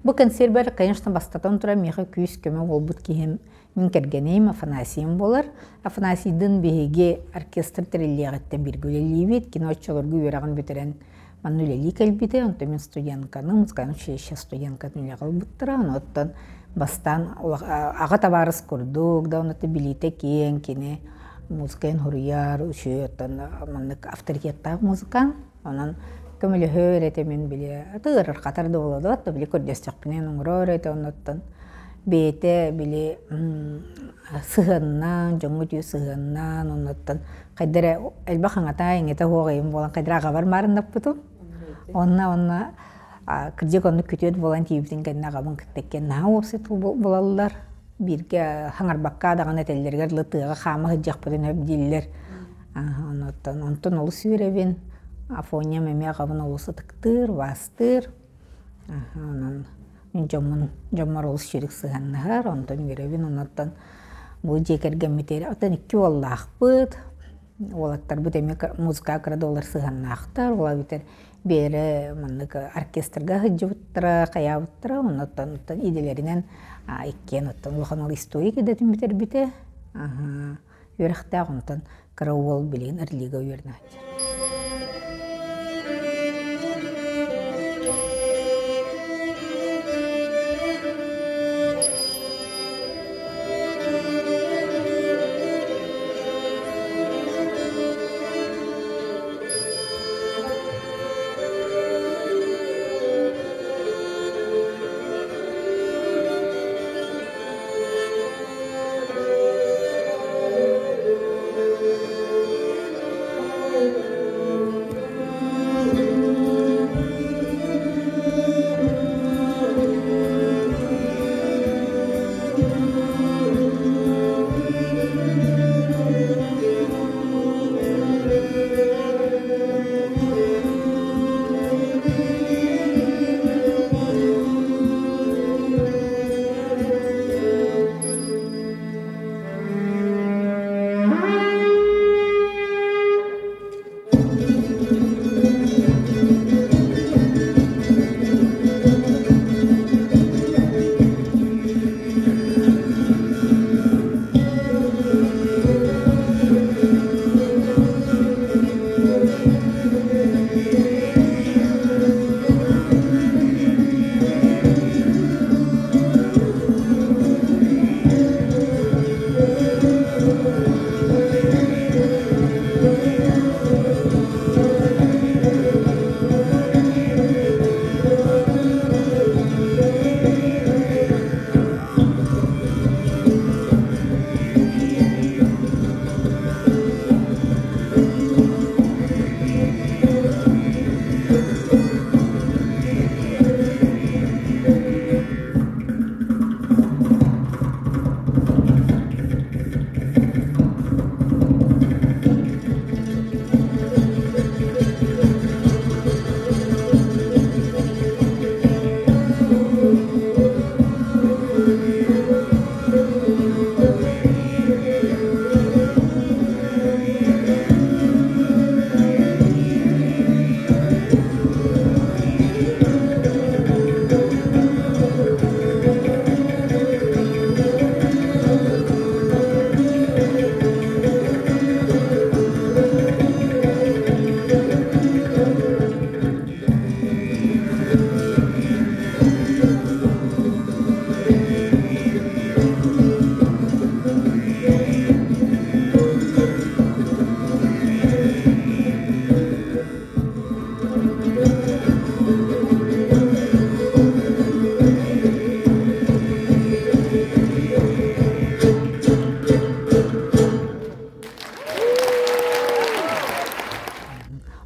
Бу консервер, конечно, бастатан туран миэхэ күүс-көмө буолбут киһим мин кэргэним Афанасийым буолар. Афанасийдын биһиги оркестр тэриллиэҕиттэн бииргэ үлэлиибит. Кини оччолорго үөрэҕин бүтэрэн манна үлэлии кэлбитэ. Онтон мин студентканы, музыкальное училище студенткатын үлэҕэ ылбыттара. Ону бастаан аҕа табаарыс курдук, да онно билиитэ киэҥ, кини музыкайын хоруйар, үчүгэй оттон маннык авторитеттаах музыкант. Онон көмөлөһөр этэ мин били тыырырхатар да буолуо да били көрдөстөхпүнэн оҥорор этэ оннуттан бэйэтэ били сыһыаннаан дьоҥҥо үтүө сыһыаннаан оннуттан хайда эрэ элбэх аҥата иҥэтэ суох буолан хайда эрэ аҕабар маарыннаппытым онно онно кырдьык оннук күтүөт буолан тиийбитин кэннэ аҕабын кытта иккиэн наһаа уопсай тыл булаллар бииргэ хаҥарбакка даҕаны этэллэригэр дылы тыаҕа хаама сылдьыахпытын сөп дииллэр Онуттан онтон олус үөрэбин. Афоням эмиэ аҕабын олус ытыктыыр, убаастыыр. Онон мин дьоммун дьоммор олус үчүгэй сыһыаннаһар, онтон үөрэбин. Онуттан бу дьиэ кэргэммитигэр оттон икки уоллаахпыт. Уолаттарбыт эмиэ музыкаҕа кыра да буоллар сыһыаннаахтар. Ол эбэтэр бэйэлэрэ маннык оркестрга сылдьыбыттара, хайаабыттара. Онуттан оттон идэлэринэн иккиэн оттон улахан уол историк идэтин бүтэрбитэ. Үөрэхтээх онтон кыра уол билигин Орлига үөрэнэ сылдьар.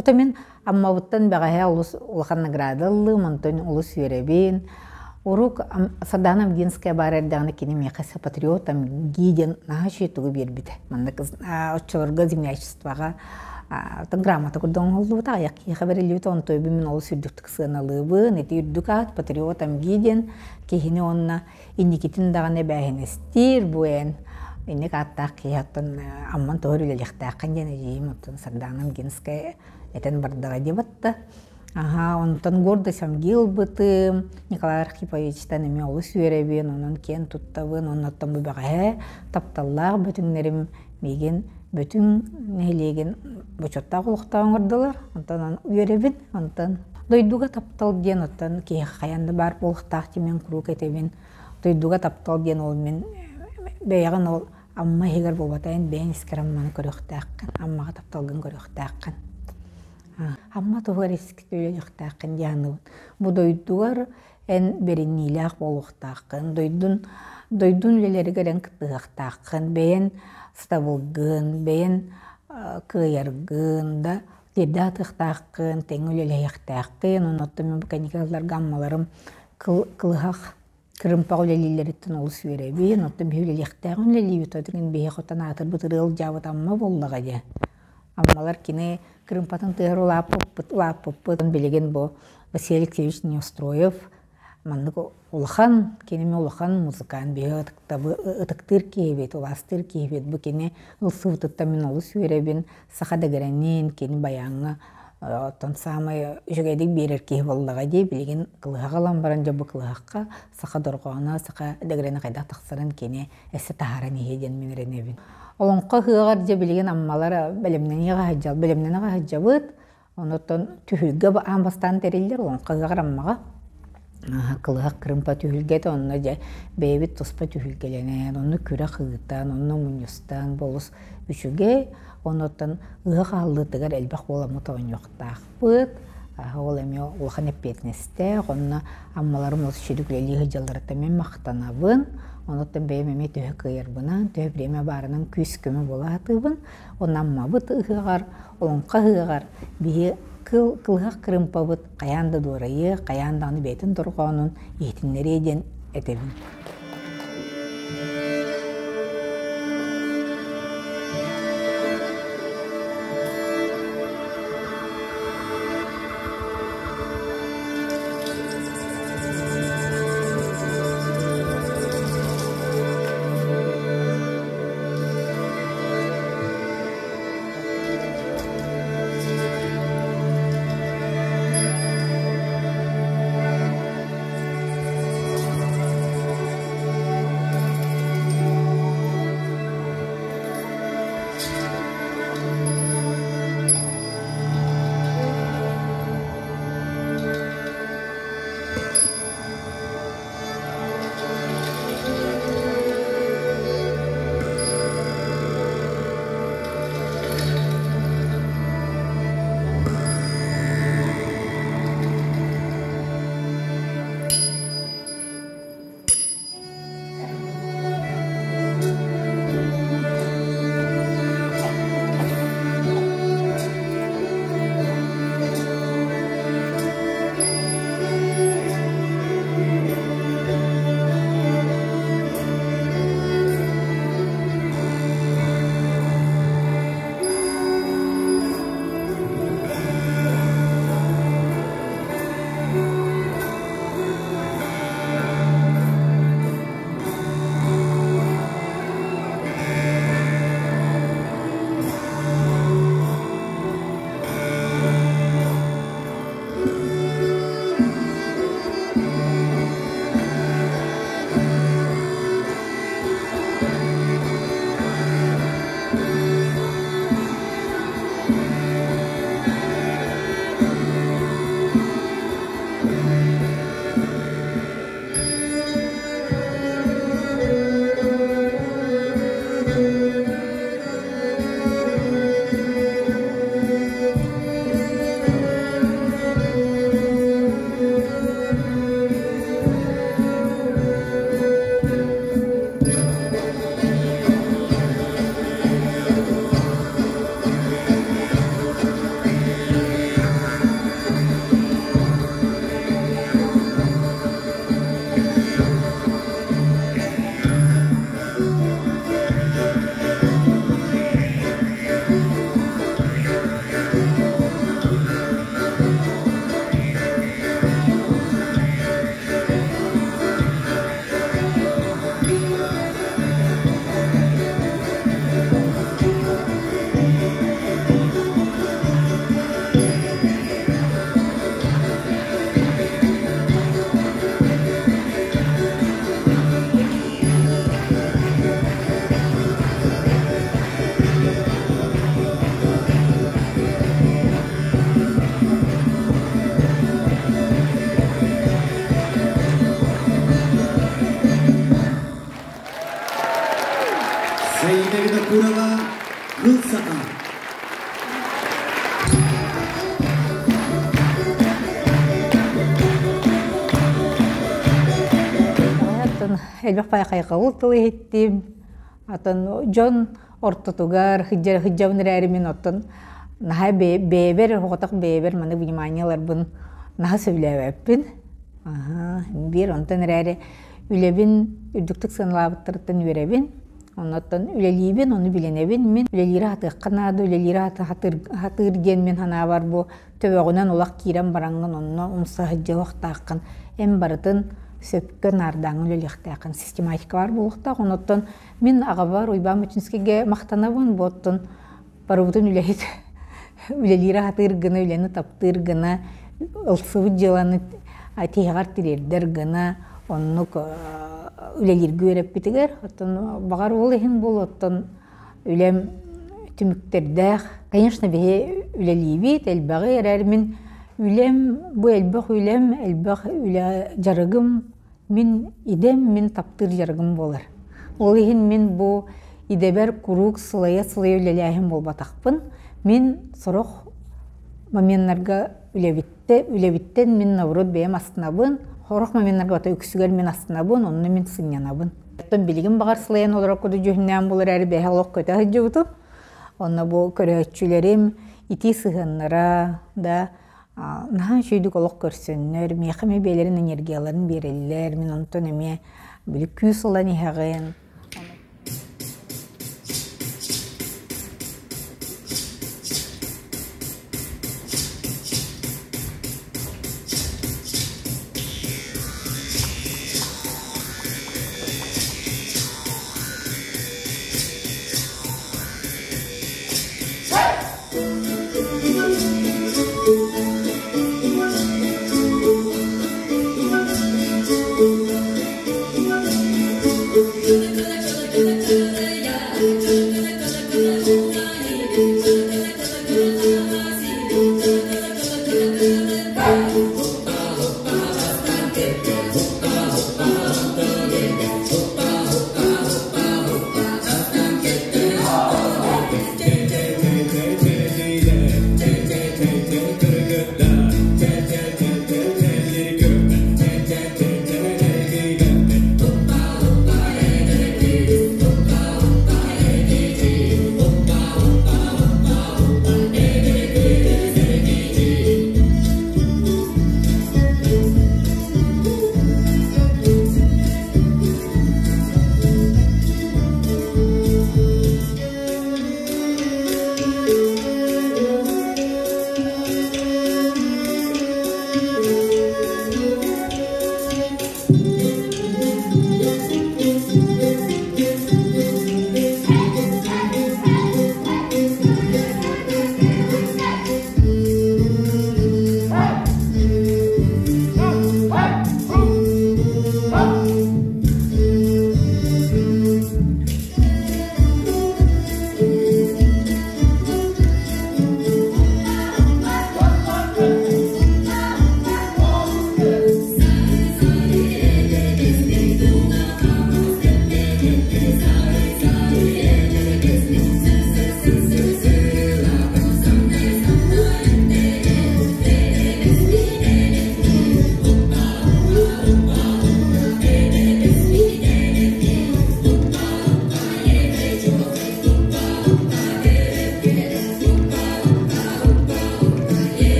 Ото мин Аммабыттан бэҕэһээ олус улахан награда ыллым, онтон олус үөрэбин. Урук Сардана Амгинская баар эрдэҕинэ кини миэхэ патриот Амги диэн наһаа үчүгэй тугу биэрбитэ. Манна оччолорго землячествоҕа грамота курдук оҥоһуллубута, аҕыйах киһиэхэ бэриллибитэ, онтуйбун мин олус үрдүктүк сыаналыыбын. Ити үрдүк аат патриот Амги диэн киһини уонна инникитин даҕаны эбээһинэстиир бу эн инник ааттаах киһи оттон Амман тоһор үлэлиэхтээххин диэн эдьиийим оттон Сардана Амгинская этэн бардаҕа диэбатта. Аха, онтон гордость Амги ылбытым, Николай Архиповичтан эмиэ олус үөрэбин, онон киэн туттабын, оннуттан бу бэҕэһээ тапталлаах бөтүҥнэрим миигин бөтүҥ нэһилиэгин бочуоттаах олохтоох оҥордулар, онтон үөрэбин, онтон дойдуга таптал диэн оттон киһиэхэ хайаан да баар буолуохтаах диэн мин куруук этэбин. Дойдуга таптал диэн ол мин бэйэҕин ол Амма иһигэр буолбатайын бэйэҥ искэр Амманы көрүөхтээххин, Аммаҕа тапталгын көрүөхтээххин. Амма туһугар искит үлэлиэхтээххин диэн Бу дойдугар эн бэриниилээх буолуохтааххын, дойдун дойдун үлэлэригэр эн кыттыһыахтааххын, бэйэн сатабылгын, бэйэн кыайаргын да тиэрдэ сатыахтааххын, тэҥҥэ үлэлэһиэхтээххин. Оннуттан мин бу кэнники сылларга Аммаларым кылыһах кырыымпаҕа үлэлииллэриттэн олус үөрэбин. Оттон биһи үлэлиэхтээҕин үлэлиибит, оттон биһи хотон аатырбыт ырыа дьаабыт Амма буоллаҕа дии. Аммалар кини кырыымпатын тыаһар улааппыппыт, улааппыппыт. Билигин бу Василий Алексеевич Неустроев маннык улахан, киними улахан музыкант, биһи ытыктыыр киһибит, улаастыыр киһибит. Бу кини ылсыбытыттан мин олус үөрэбин. Саха дэгэрэнин, кини баяҥҥа оттон саамай үчүгэйдик биэрэр киһи буоллаҕа дии. Билигин кылыһах ылан баран дьэ бу кылыһахха саха дорҕооно, саха дэгэрэнэ хайдах тахсарын кини эссе таһааран иһиэ диэн мин эрэнэбин. Олоҥхо ыһыаҕар дьэ билигин аммалар бэлэмнэниэҕэ сылдьал, бэлэмнэнэ сылдьабыт. Онуттан түһүлгэ аан бастаан тэриллэр олоҥхо ыһыаҕар Аммаҕа. Кылыһах кырыымпа түһүлгэтэ онно дьэ бэйэбит туспа түһүлгэлэнэн, онно күрэх ыытан, онно мунньустан бу олус үчүгэй. Онуттан ыһыах аһыллыытыгар элбэх буоламмыт оонньуохтаахпыт. Ол эмиэ улахан эппиэтинэстээх. Онно Аммаларым олус үчүгэй үлэлии сылдьалларыттан мин махтанабын. Онуттан бэйэм эмиэ төһө кыайарбынан, төһө бириэмэ баарынан күүс-көмө буола сатыыбын. Онно Аммабыт ыһыаҕар, Олоҥхо ыһыаҕар биһи кыл кылыһах кырыымпабыт хайаан да дуорайыа, хайаан даҕаны бэйэтин дорҕоонун иһитиннэриэ диэн этэбин. Кыл Саха. Элбэх хайҕабыл тыл иһиттим. Атын дьон ортотугар сылдьабын эрээри мин оттон наһаа бэйэбэр оҕотох бэйэбэр маны внимание ыларбын наһаа сөбүлээбэппин. Биир онтон эрээри үлэбин үрдүктүк сыаналаабыттарыттан үөрэбин. Оннуттан үлэлиибин, ону билинэбин. Мин үлэлиири хатыахха наада, үлэлиири хатыыр диэн мин санаабар бу төбөҕүнэн улах киирэн бараҥҥын онно умса сылдьыахтааххын, эн барытын сөпкө наардааҥҥын үлэлиэхтээххин, систематика баар буолуохтаах. Онуттан мин аҕабар Уйбаан Мучинскийгэ махтанабын, бу оттон барыбытын үлэһит үлэлиири хатыыр гына, үлэни таптыыр гына, ылсыбыт дьыаланы тиһэҕэр тириэрдэр гына оннук үлэлииргэ үөрэппитигэр, оттон баҕар ол иһин буолуо, оттон үлэм түмүктэрдээх. Конечно, биһи үлэлиибит, элбэҕи эрэр мин үлэм, бу элбэх үлэм, элбэх үлэ дьарыгым, мин идэм, мин таптыыр дьарыгым буолар. Ол иһин мин бу идэбэр куруук сылайа-сылайа үлэлээһин буолбатахпын. Мин сорох моменнарга үлэбиттэ, үлэбиттэн мин наоборот бэйэм астынабын, сорох моменнарга ото үксүгэр мин астынабын, онно мин сынньанабын. Оттон билигин баҕар сылайан олорор курдук дьүһүннээн булар эрээри бэйэ олох көтө сылдьыбытым. Онно бу көрөөччүлэрим итии сыһыаннара да наһаа үчүгэйдик олох көрсөннөр, миэхэ эмиэ бэйэлэрин энергияларын биэрэллэр, мин онтон эмиэ били күүс ылан иһэҕин.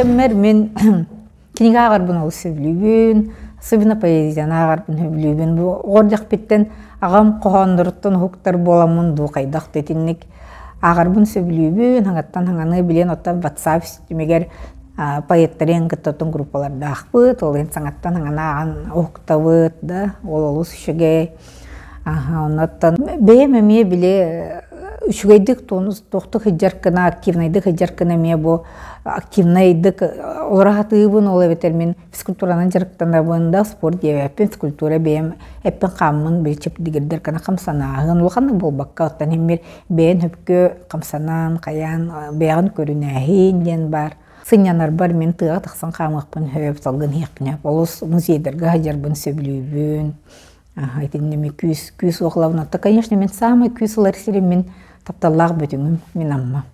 Кэммэр мин кинигэ ааҕарбын олус сөбүлүүбүн, особенно поэзияны ааҕарбын сөбүлүүбүн. Бу оҕордьахпиттэн аҕам хоһоонноруттан уһуктар буоламмын дуу хайдах да итинник ааҕарбын сөбүлүүбүн, хаҥаттан хаҥаны билэн оттон WhatsApp ситимигэр поэттарын кытта оттон группалардаахпыт, ол иһин саҥаттан хаҥаны ааҕан уһуктабыт да, ол олус үчүгэй. Аха, оннуттан бэйэм эмиэ били Үчүгэйдик туохтук сылдьар гына, активнайдык сылдьар гына эмиэ бу активнайдык олоро сатыыбын, ол эбэтэр мин физкультуранан дьарыктанабын да, спорт диэбэппин, физкультура бэйэм эппин-хааммын били чэбдигирдэр гына хамсанааһын, улаханнык буолбакка, оттон иһин бэйэн сөпкө хамсанан, хайаан бэйэҕин көрүнээһин диэн баар. Сынньанарбар мин тыаҕа тахсан хаамыахпын сөп, салгын иһиэхпин сөп. Олус музейдарга сылдьарбын сөбүлүүбүн. Итинними күүс күүс уохлабын. Конечно, мин самый күүс ылар сирим мин тапталлаах бөтүҥүм мин Амма.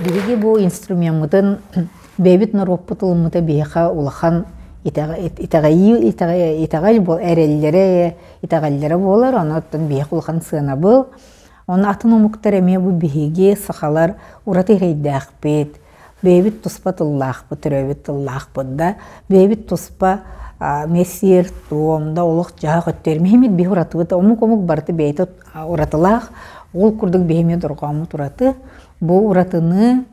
Биһиги бу инструмеммытын бэйэбит норуоппут ылыммыта биһиэхэ улахан итэҕэйии итэҕэл бу эрэллэрэ итэҕэллэрэ буолар, онон биһиэхэ улахан сыанабыл. Онно атын омуктар эмиэ бу биһиги сахалар ураты эрэйдээхпит, бэйэбит туспа тыллаахпыт, төрөөбүт тыллаахпыт да, бэйэбит туспа мессиэр туом да олох-дьаһах өттүгэр миһимит биһи уратыбыт омук омук барыта бэйэтэ уратылаах, ол курдук биһи эмиэ дорҕооммут ураты. Бу уратыны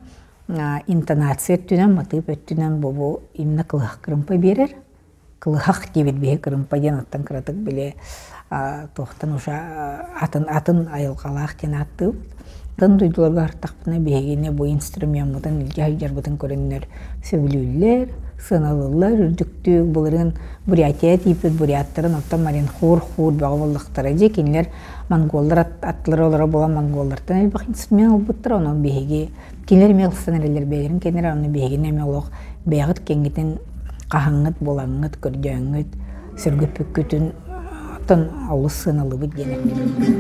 интонация өттүнэн, матыып өттүнэн бу бу именно кылыһах кырымпа биэрэр. Кылыһах диэбит биһи кырымпа диэн оттон кыратык били туохтан уже атын атын айылҕалаах диэн ааттыыбыт. Атын дойдуларга артахпына биһигини бу инструмеммытын илдьэ сылдьарбытын көрөннөр сөбүлүүллэр, сыаналыыллар үрдүктүк. Былырыын Бурятия тиийбит буряттарын оттон Маринхур хуур бөҕө буоллахтара дии. Кинилэр монголлар аттылара олоро буолан монголлартан элбэх инструмент ылбыттар. Онон биһиги кинилэр эмиэ ылсан эрэллэр бэйэлэрин кэннилэр онно биһигини эмиэ олох бэйэҕит кэҥҥитин хаһаҥҥыт булаҥҥыт көрдөөҥҥүт сөргүппүккүтүн оттон олус сыаналыыбыт диэн эппитим.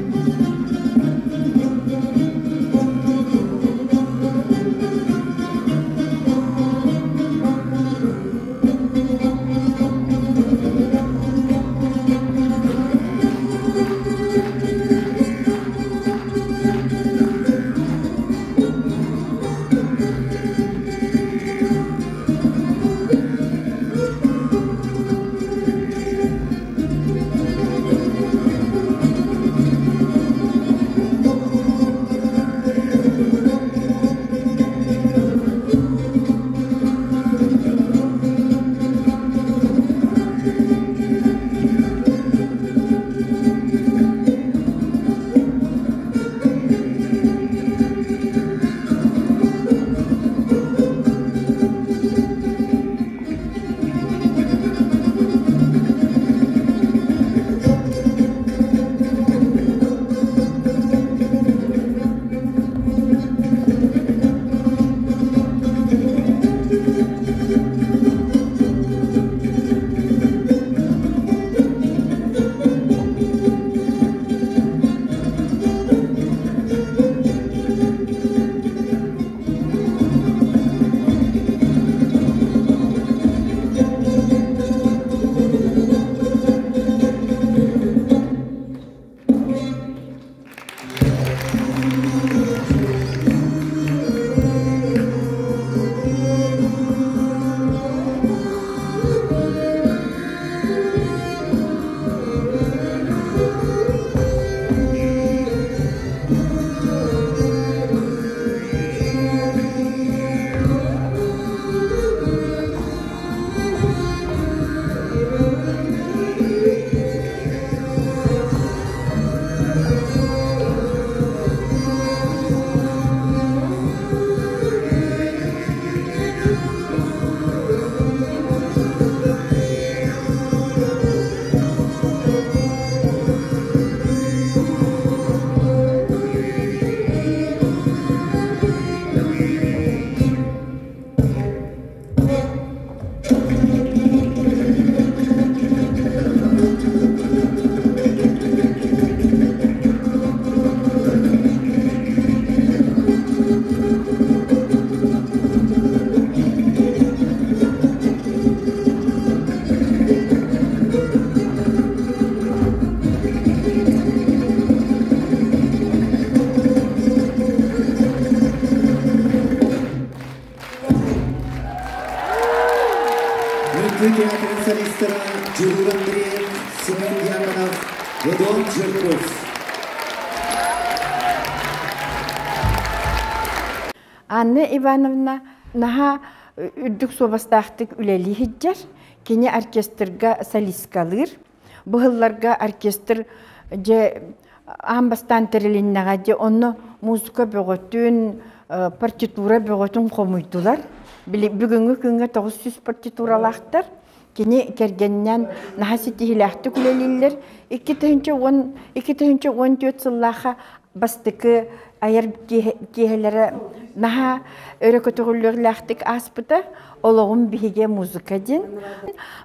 Үҥкүү театрын солистара Дьулуур Андреев, Семен Дьяконов, Эдуард Жирков. Анна Ивановна наһаа үрдүк суобастаахтык үлэлии сылдьар. Кини оркестрга солисткалыыр. Быһылларга оркестр дьэ аан бастаан тэрилиннэҕэ дьэ онно музыка бөҕөтүн, партитура бөҕөтүн хомуйдулар. Бүгүҥҥү күҥҥэ 900 партитуралаахтар. Кини кэргэнинэн наһаа ситиһиилээхтик үлэлииллэр. 2010 2014 сыллаахха бастакы айар киэһэлэрэ наһаа өрө көтөҕүллүөхлээхтик ааспыта. Олоҕум биһигэ музыка диэн.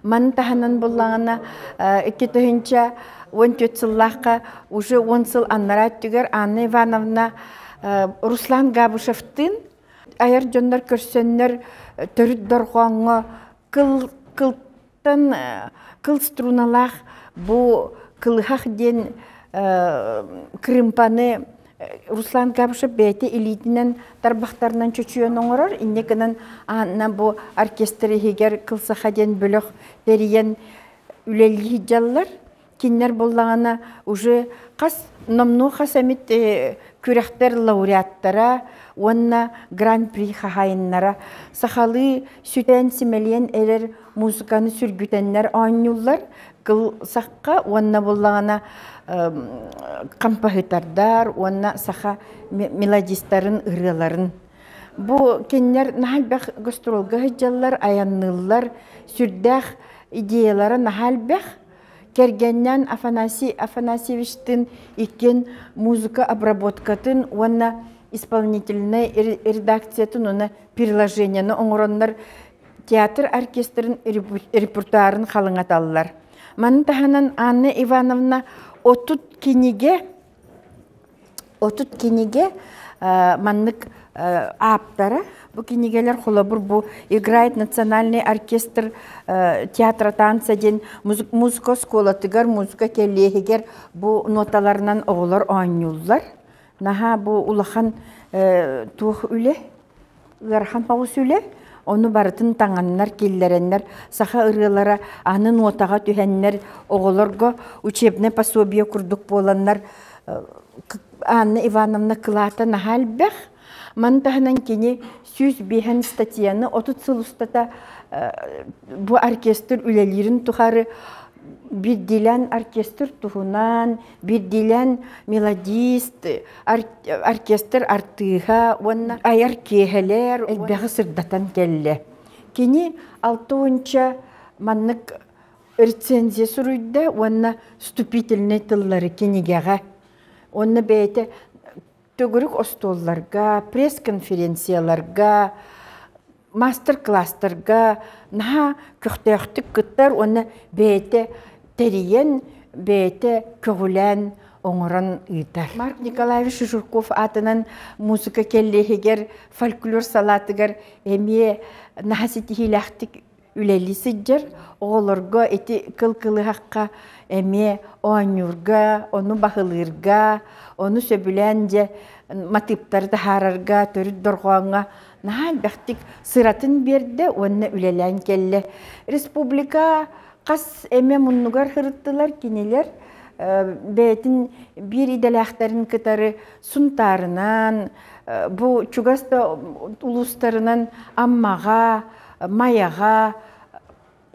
Маны таһынан буллаҕына 2014 сыллаахха уже 10 сыл аннараа өттүгэр Анна Ивановна Руслан Габышевтыын айар дьоннор көрсөннөр төрүт дорҕооҥҥо кыл кылтан кыл струналаах бу кылыһах диэн кырыымпаны Руслан Габышев бэйэтэ илиитинэн тарбахтарынан чочуйан оҥорор. Инньэ гынан Анна бу оркестр иһигэр Кыл Саха диэн бөлөх тэрийэн үлэлии сылдьаллар. Кинилэр буоллаҕына уже хас номнуо хас эмит күрэхтэр лауреаттара уонна гран-при хаһаайыннара сахалыы сүтэн симэлийэн эрэр музыканы сүргүтэннэр оонньууллар кыл сахха уонна буоллаҕына хампаһытардар уонна саха мелодистарын ырыаларын бу кинилэр наһаа элбэх гастролга сылдьаллар айанныыллар сүрдээх идеялара наһаа элбэх кэргэннээн Афанасий Афанасьевичтыын иккиэн музыка обработкатын уонна исполнительнай редакциятын уонна приложениены оҥороннор театр оркестрын репертуарын халыҥаталлар. Маны таһынан Анна Ивановна 30 кинигэ 30 кинигэ маннык ааптара. Бу кинигэлэр холобур бу играет национальный оркестр театра танца диэн музыка оскуолатыгар, музыка кэллиэһигэр бу ноталарынан оҕолор оонньууллар. Наһаа бу улахан туох үлэ, ыарахан соҕус үлэ. Ону барытын таҥаннар, киллэрэннэр, саха ырыалара аны нотаҕа түһэннэр, оҕолорго учебное пособие курдук буоланнар Анна Ивановна кылаата наһаа элбэх. Маны таһынан кини 105 статьяны 30 сыл устата бу оркестр үлэлиирин тухары биирдиилээн оркестр туһунан, биирдиилээн мелодист, оркестр артыыһа уонна айар киэһэлэр элбэҕи сырдатан кэллэ. Кини 6 маннык рецензия суруйда уонна вступительнай тыллары кинигэҕэ уонна бэйэтэ төгүрүк остуолларга, пресс-конференцияларга, мастер-класстарга наһаа көхтөөхтүк кыттар уонна бэйэтэ тэрийэн, бэйэтэ көҕүлээн оҥорон ыытар. Марк Николаевич Жирков аатынан музыка кэллиэһигэр фольклор салаатыгар эмиэ наһаа ситиһиилээхтик үлэлии сылдьар оҕолорго ити кыл кылыһахха эмиэ оонньуурга, ону баһылыырга, ону сөбүлээн дьэ матыыптары таһаарарга, төрүт дорҕооҥҥо наһаа элбэхтик сыратын биэрдэ уонна үлэлээн кэллэ. Республика хас эмэ муннугар сырыттылар кинилэр бэйэтин биир идэлээхтэрин кытары Сунтаарынан, бу чугас да улуустарынан Аммаҕа, Майаҕа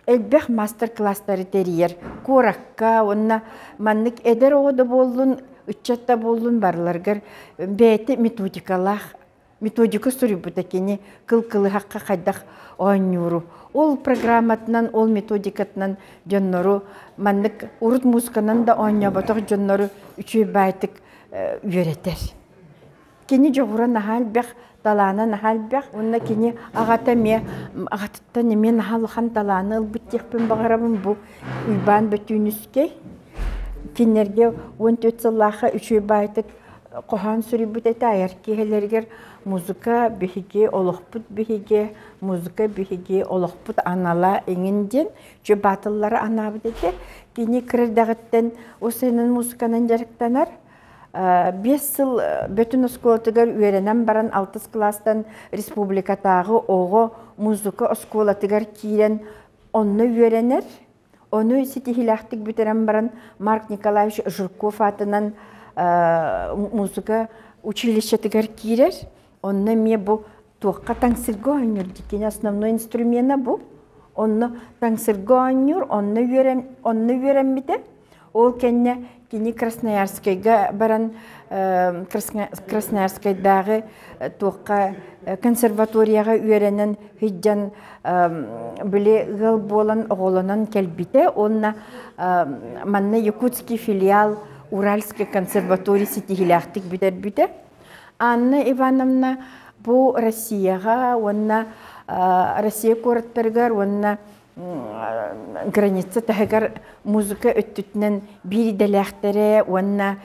элбэх мастер-класстары тэрийэр. Куоракка уонна маннык эдэр оҕо да буоллун, ыччат да буоллун барыларыгар бэйэтэ методикалаах методика суруйбута кини кыл кылыһахха хайдах оонньууру. Ол программатынан, ол методикатынан дьоннору маннык урут музыканан да оонньооботох дьоннору үчүгэй баайтык үөрэтэр. Кини дьоҕура наһаа элбэх, талаана наһаа элбэх. Уонна кини аҕата эмиэ аҕатыттан эмиэ наһаа улахан талааны ылбыт диэхпин баҕарабын. Бу Уйбаан Бөтүүнүскэй. Кинилэргэ 14 сыллаахха үчүгэй баайтык хоһоон суруйбут этэ айар киэһэлэригэр музыка биһиги олохпут биһиги, музыка биһиги олохпут анала иҥин диэн үчүгэй баатыллары анаабыт этэ. Кини кыра эрдэҕиттэн усуйанан музыканан дьарыктанар. 5 сыл Бөтүн оскуолатыгар үөрэнэн баран алтыс кылаастан республикатааҕы оҕо музыка оскуолатыгар киирэн онно үөрэнэр. Ону ситиһиилээхтик бүтэрэн баран Марк Николаевич Жирков аатынан музыка училищетыгар киирэр. Онно эмиэ бу туохха таҥсырга оонньуур дикини основной инструмена бу. Онно таҥсырга оонньуур, онно үөрэн, онно үөрэммитэ. Ол кэннэ кини Красноярскайга баран Красноярскайдааҕы туохха консерваторияҕа үөрэнэн сылдьан били ыал буолан оҕолонон кэлбитэ уонна манна Якутский филиал Уральской консерватории ситиһиилээхтик бүтэрбитэ. Анна Ивановна бу Россияҕа уонна Россия куораттарыгар уонна граница таһыгар музыка өттүтүнэн биир идэлээхтэрэ уонна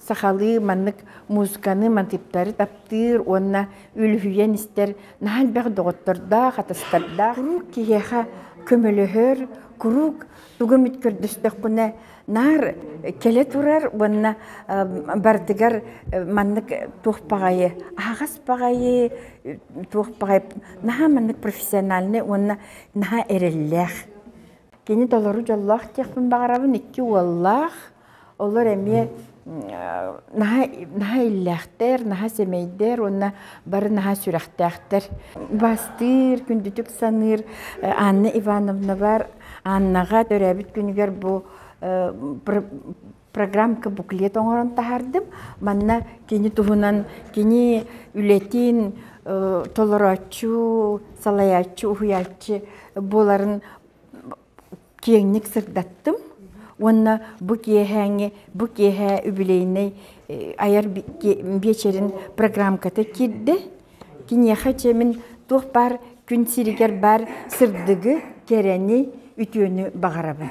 сахалыы маннык музыканы матыыптары таптыыр уонна үлүһүйэн истэр наһаа элбэх доҕоттордоох, атастардаах. Куруук киһиэхэ көмөлөһөр, куруук тугу эмит көрдөстөххүнэ наар кэлэ турар уонна барытыгар маннык туох баҕайы аһаҕас баҕайы туох баҕайы наһаа маннык профессиональный уонна наһаа эрэллээх. Кини толору дьоллоох диэхпин баҕарабын, икки уоллаах. Олор эмиэ наһаа наһаа иллээхтэр, наһаа сэмэйдэр уонна бары наһаа сүрэхтээхтэр. Бастыыр, күндүтүк саныыр Анна Ивановна бар. Аннаҕа төрөөбүт күнүгэр бу программка буклет оҥорон таһаардым. Манна кини туһунан кини үлэтин толорооччу, салайааччы, уһуйааччы буоларын киэҥник сырдаттым. Уонна бу киэһээҥи, бу киэһээ үбүлүөйнэй айар биэчэрин программката киирдэ. Киниэхэ чэ мин туох баар күн сиригэр баар сырдыгы, кэрэни, үтүөнү баҕарабын.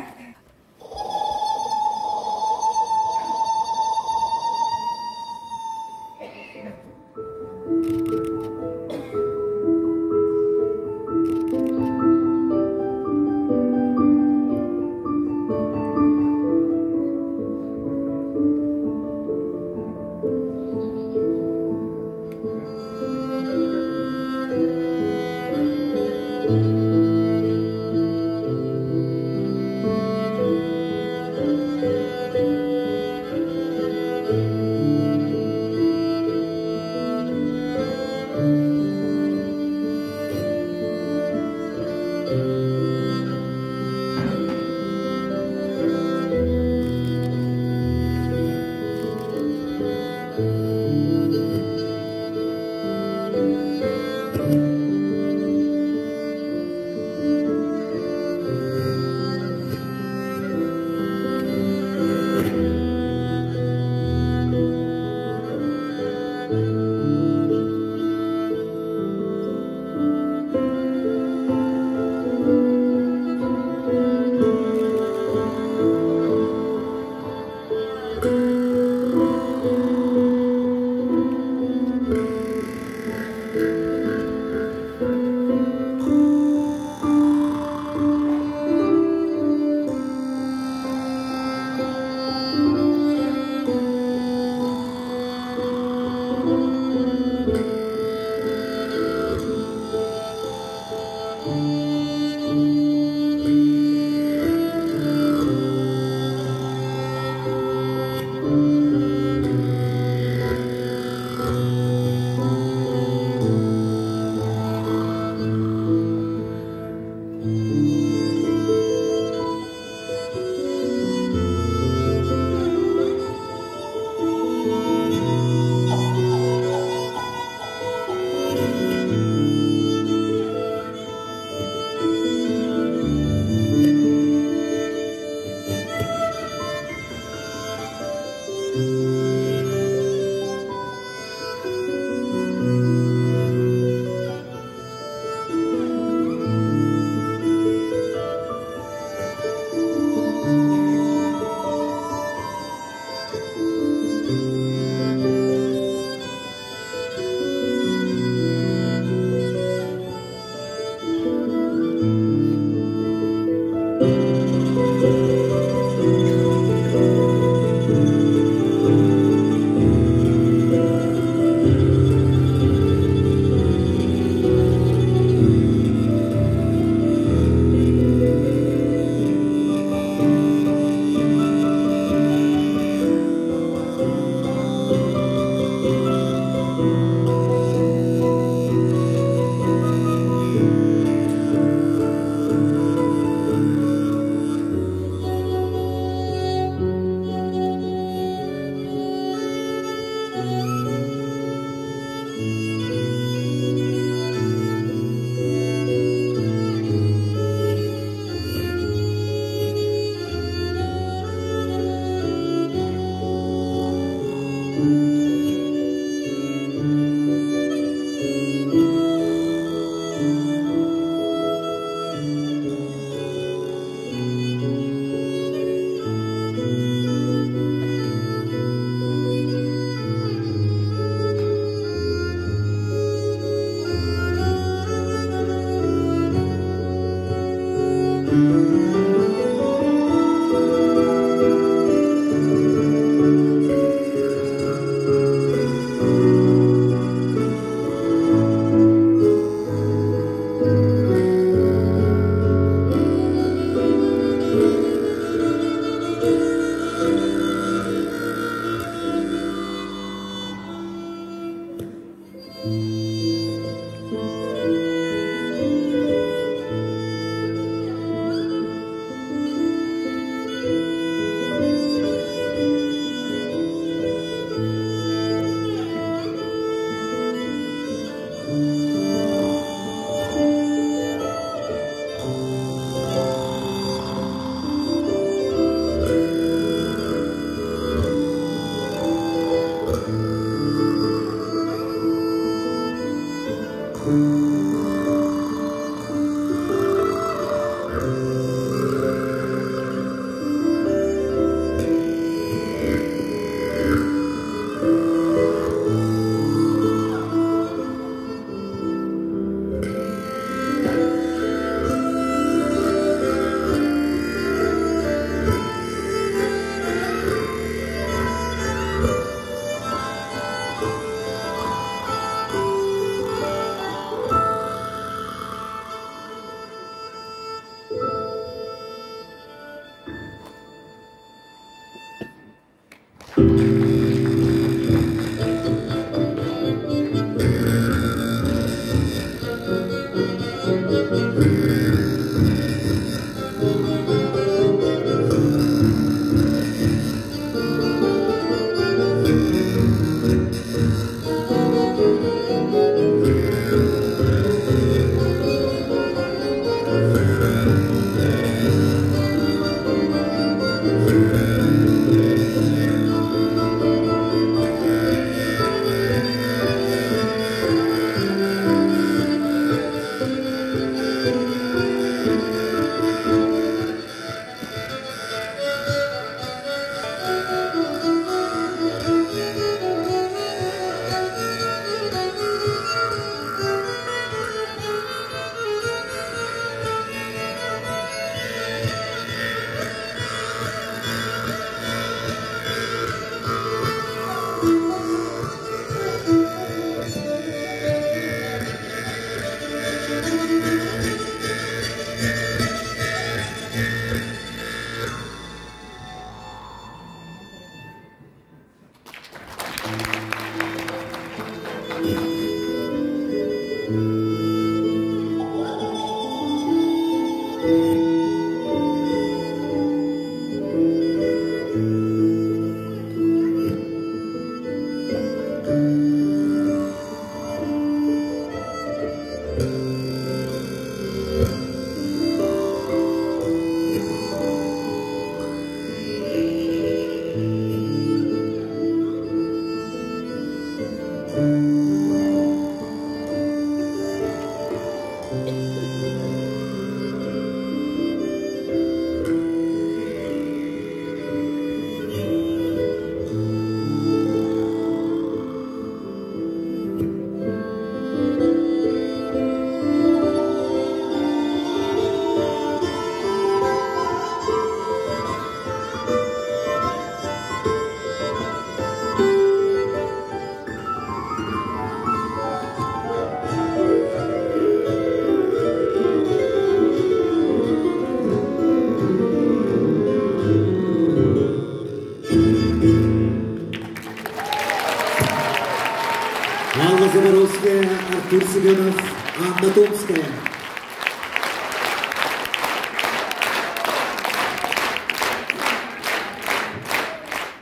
Алла Заборовская, Артур Семенов, Анна Томская.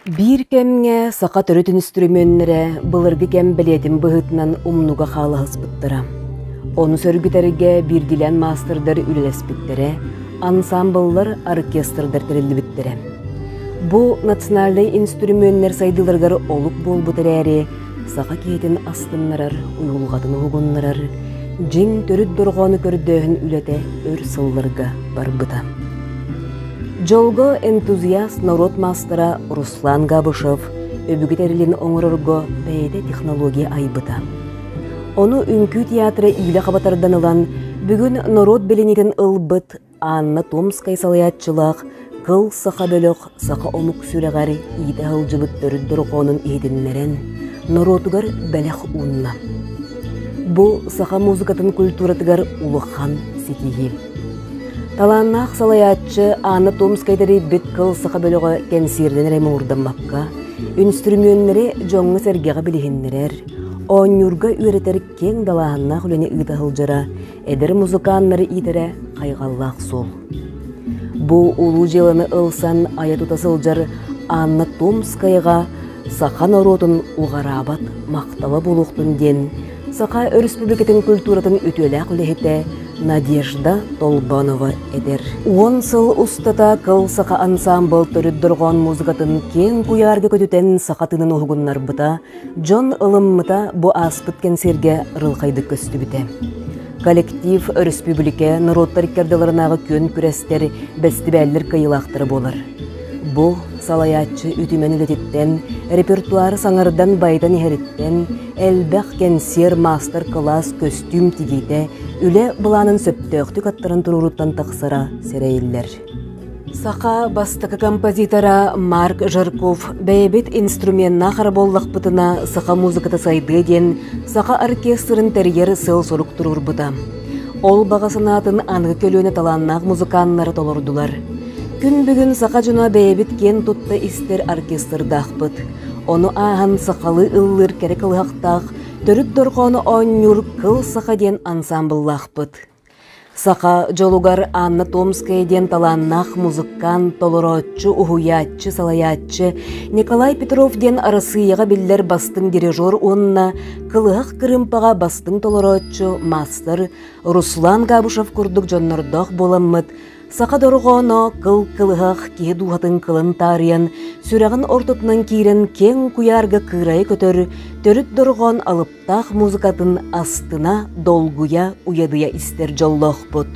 Биир кэмҥэ саха төрүт үнүстүрүмүөннэрэ былыргы кэм бэлиэтин быһыытынан умнуга хаалаһыспыттара. Ону сөргүтэргэ биирдиилээн маастардар үлэлэспиттэрэ, ансаамбыллар, оркестрдар тэриллибиттэрэ. Бу национальнай инстрүмүөннэр сайдыыларыгар олук буолбут эрээри, саха киһитин астыннарар, уйулҕатын уһугуннарар, дьиҥ төрүт дорҕоону көрдөөһүн үлэтэ өр сылларга барбыта. Дьолго энтузиаст норуот маастара Руслан Габышев өбүгэ тэрилин оҥорорго бэйэтэ технология айбыта. Ону үҥкүү театра иилэ хабатардан ылан, бүгүн норуот билиниитин ылбыт Анна Томская салайааччылаах Кыл саха бөлөх саха омук сүрэҕэр иитэ сылдьыбыт төрүт дорҕоонун иһитиннэрэн, норуотугар бэлэх уунна. Бу саха музыкатын культуратыгар улахан ситиһии. Талааннаах салайааччы Анна Томская тэрийбит Кыл саха бөлөҕө кэнсиэринэн эрэ муҥурдаммакка, үнстрүмүөннэри дьоҥҥо-сэргэҕэ билиһиннэрэр, оонньуурга үөрэтэр киэҥ далааһыннаах үлэни ыыта сылдьара эдэр музыканнары иитэрэ хайҕаллаах суол. Бу улуу дьыаланы ылсан айа тута сылдьар Анна Томскаяҕа саха норуотун уҕараабат махтала буолуохтун диэн Саха Өрөспүүбүлүкэтин культуратын үтүөлээх үлэһитэ, Надежда Толбонова этэр. Уон сыл устата Кыл саха ансаамбыл төрүт дорҕоон музыкатын киэҥ куйаарга көтүтэн саха тыынын уһугуннарбыта, дьон ылыммыта бу ааспыт кэнсиэргэ ырылхайдык көстүбүтэ. Коллектив өрөспүүбүлүкэ норуоттар иккардыларынааҕы күөн күрэстэр, бэстибээллэр кыайыылаахтара буолар. Бу салайааччы үтүмэн үлэтиттэн, репертуары саҥардан байытан иһэриттэн, элбэх кэнсиэр, маастар-кылаас, көстүүм тигиитэ, үлэ былаанын сөптөөхтүк аттаран туруоруттан тахсара сэрэйиллэр. Саха бастакы композитора Марк Жарков бэйэбит инструменнаах эрэ буоллахпытына саха музыката сайдыа диэн саха оркестрын тэрийэр сыал-сорук туруорбута. Ол баҕа санаатын аныгы көлүөнэ талааннаах музыканнара толордулар. Күн бүгүн саха дьоно бэйэбит киэн тутта истэр оркестрдаахпыт. Ону ааһан сахалыы ыллыыр кэрэ кылыһахтаах төрүт дорҕоону оонньуур Кыл саха диэн ансаамбыллаахпыт. Саха дьолугар Анна Томская диэн талааннаах музыкант, толорооччу, уһуйааччы, салайааччы Николай Петров диэн Арассыыйаҕа биллэр бастыҥ дирижер уонна кылыһах кырыымпаҕа бастыҥ толорооччу, маастар Руслан Габышев курдук дьоннордоох буоламмыт, саха дорҕооно кыл кылыһах киһи дууһатын кылын таарыйан, сүрэҕин ортотунан киирэн киэҥ куйаарга кыырайа көтөр төрүт дорҕоон алып таах музыкатын астына, долгуйа, уйадыйа истэр дьоллоохпут.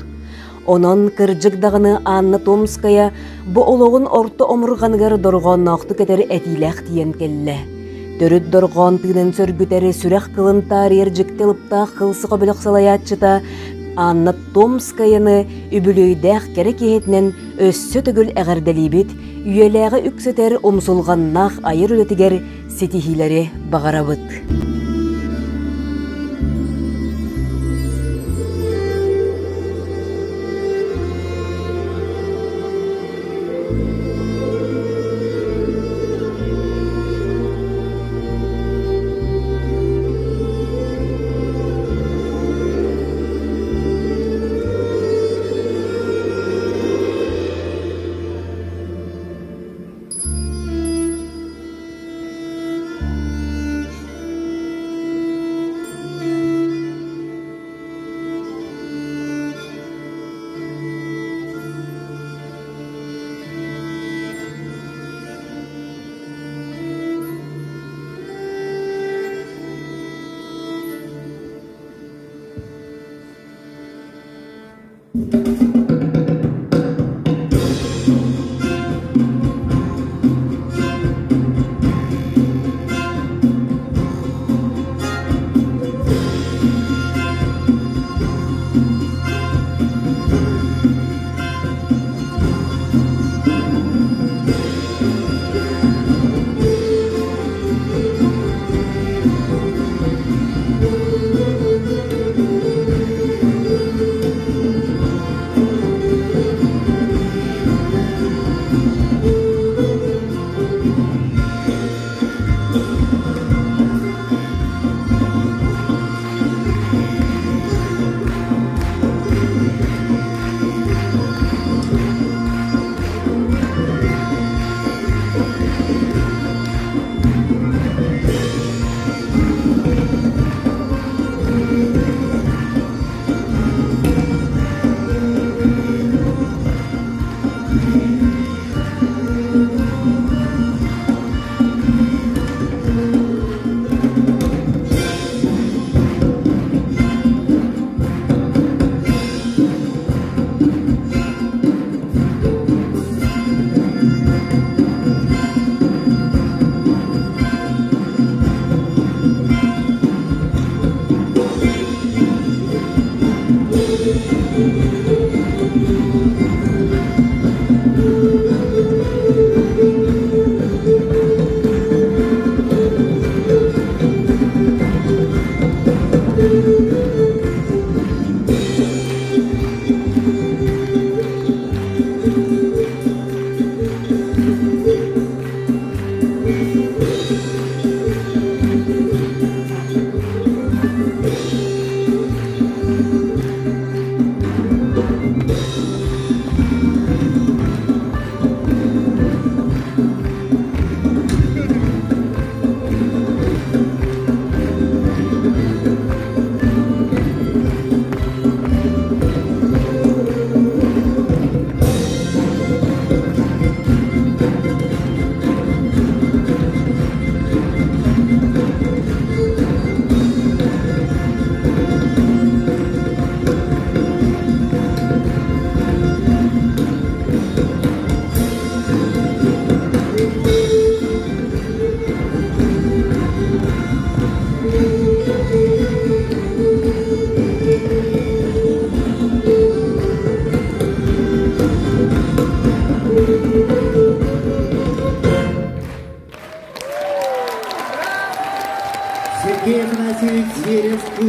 Онон кырдьык даҕаны Анна Томская бу олоҕун орто омурҕаныгар дорҕоонноохтук этэр этиилээх тиийэн кэллэ. Төрүт дорҕоон тыынын сөргүтэр сүрэх кылын таарыйар дьикти ылыптаах кылсыха бөлөх салайааччыта Анна Томскаяны үбүлүөйдээх кэрэ киһитинэн өссө төгүл эҕэрдэлиибит, үйэлээҕи үксэтэр умсулҕаннаах айар үлэтигэр ситиһиилэри баҕарабыт.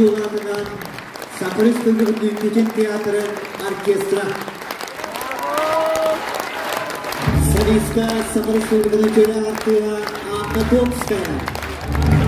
Кыыл аатынан Саха Республикатын Үҥкүүтүн театрын оркестра. Солистка Саха Республикатын үтүөлээх артыыһа Анна Томская.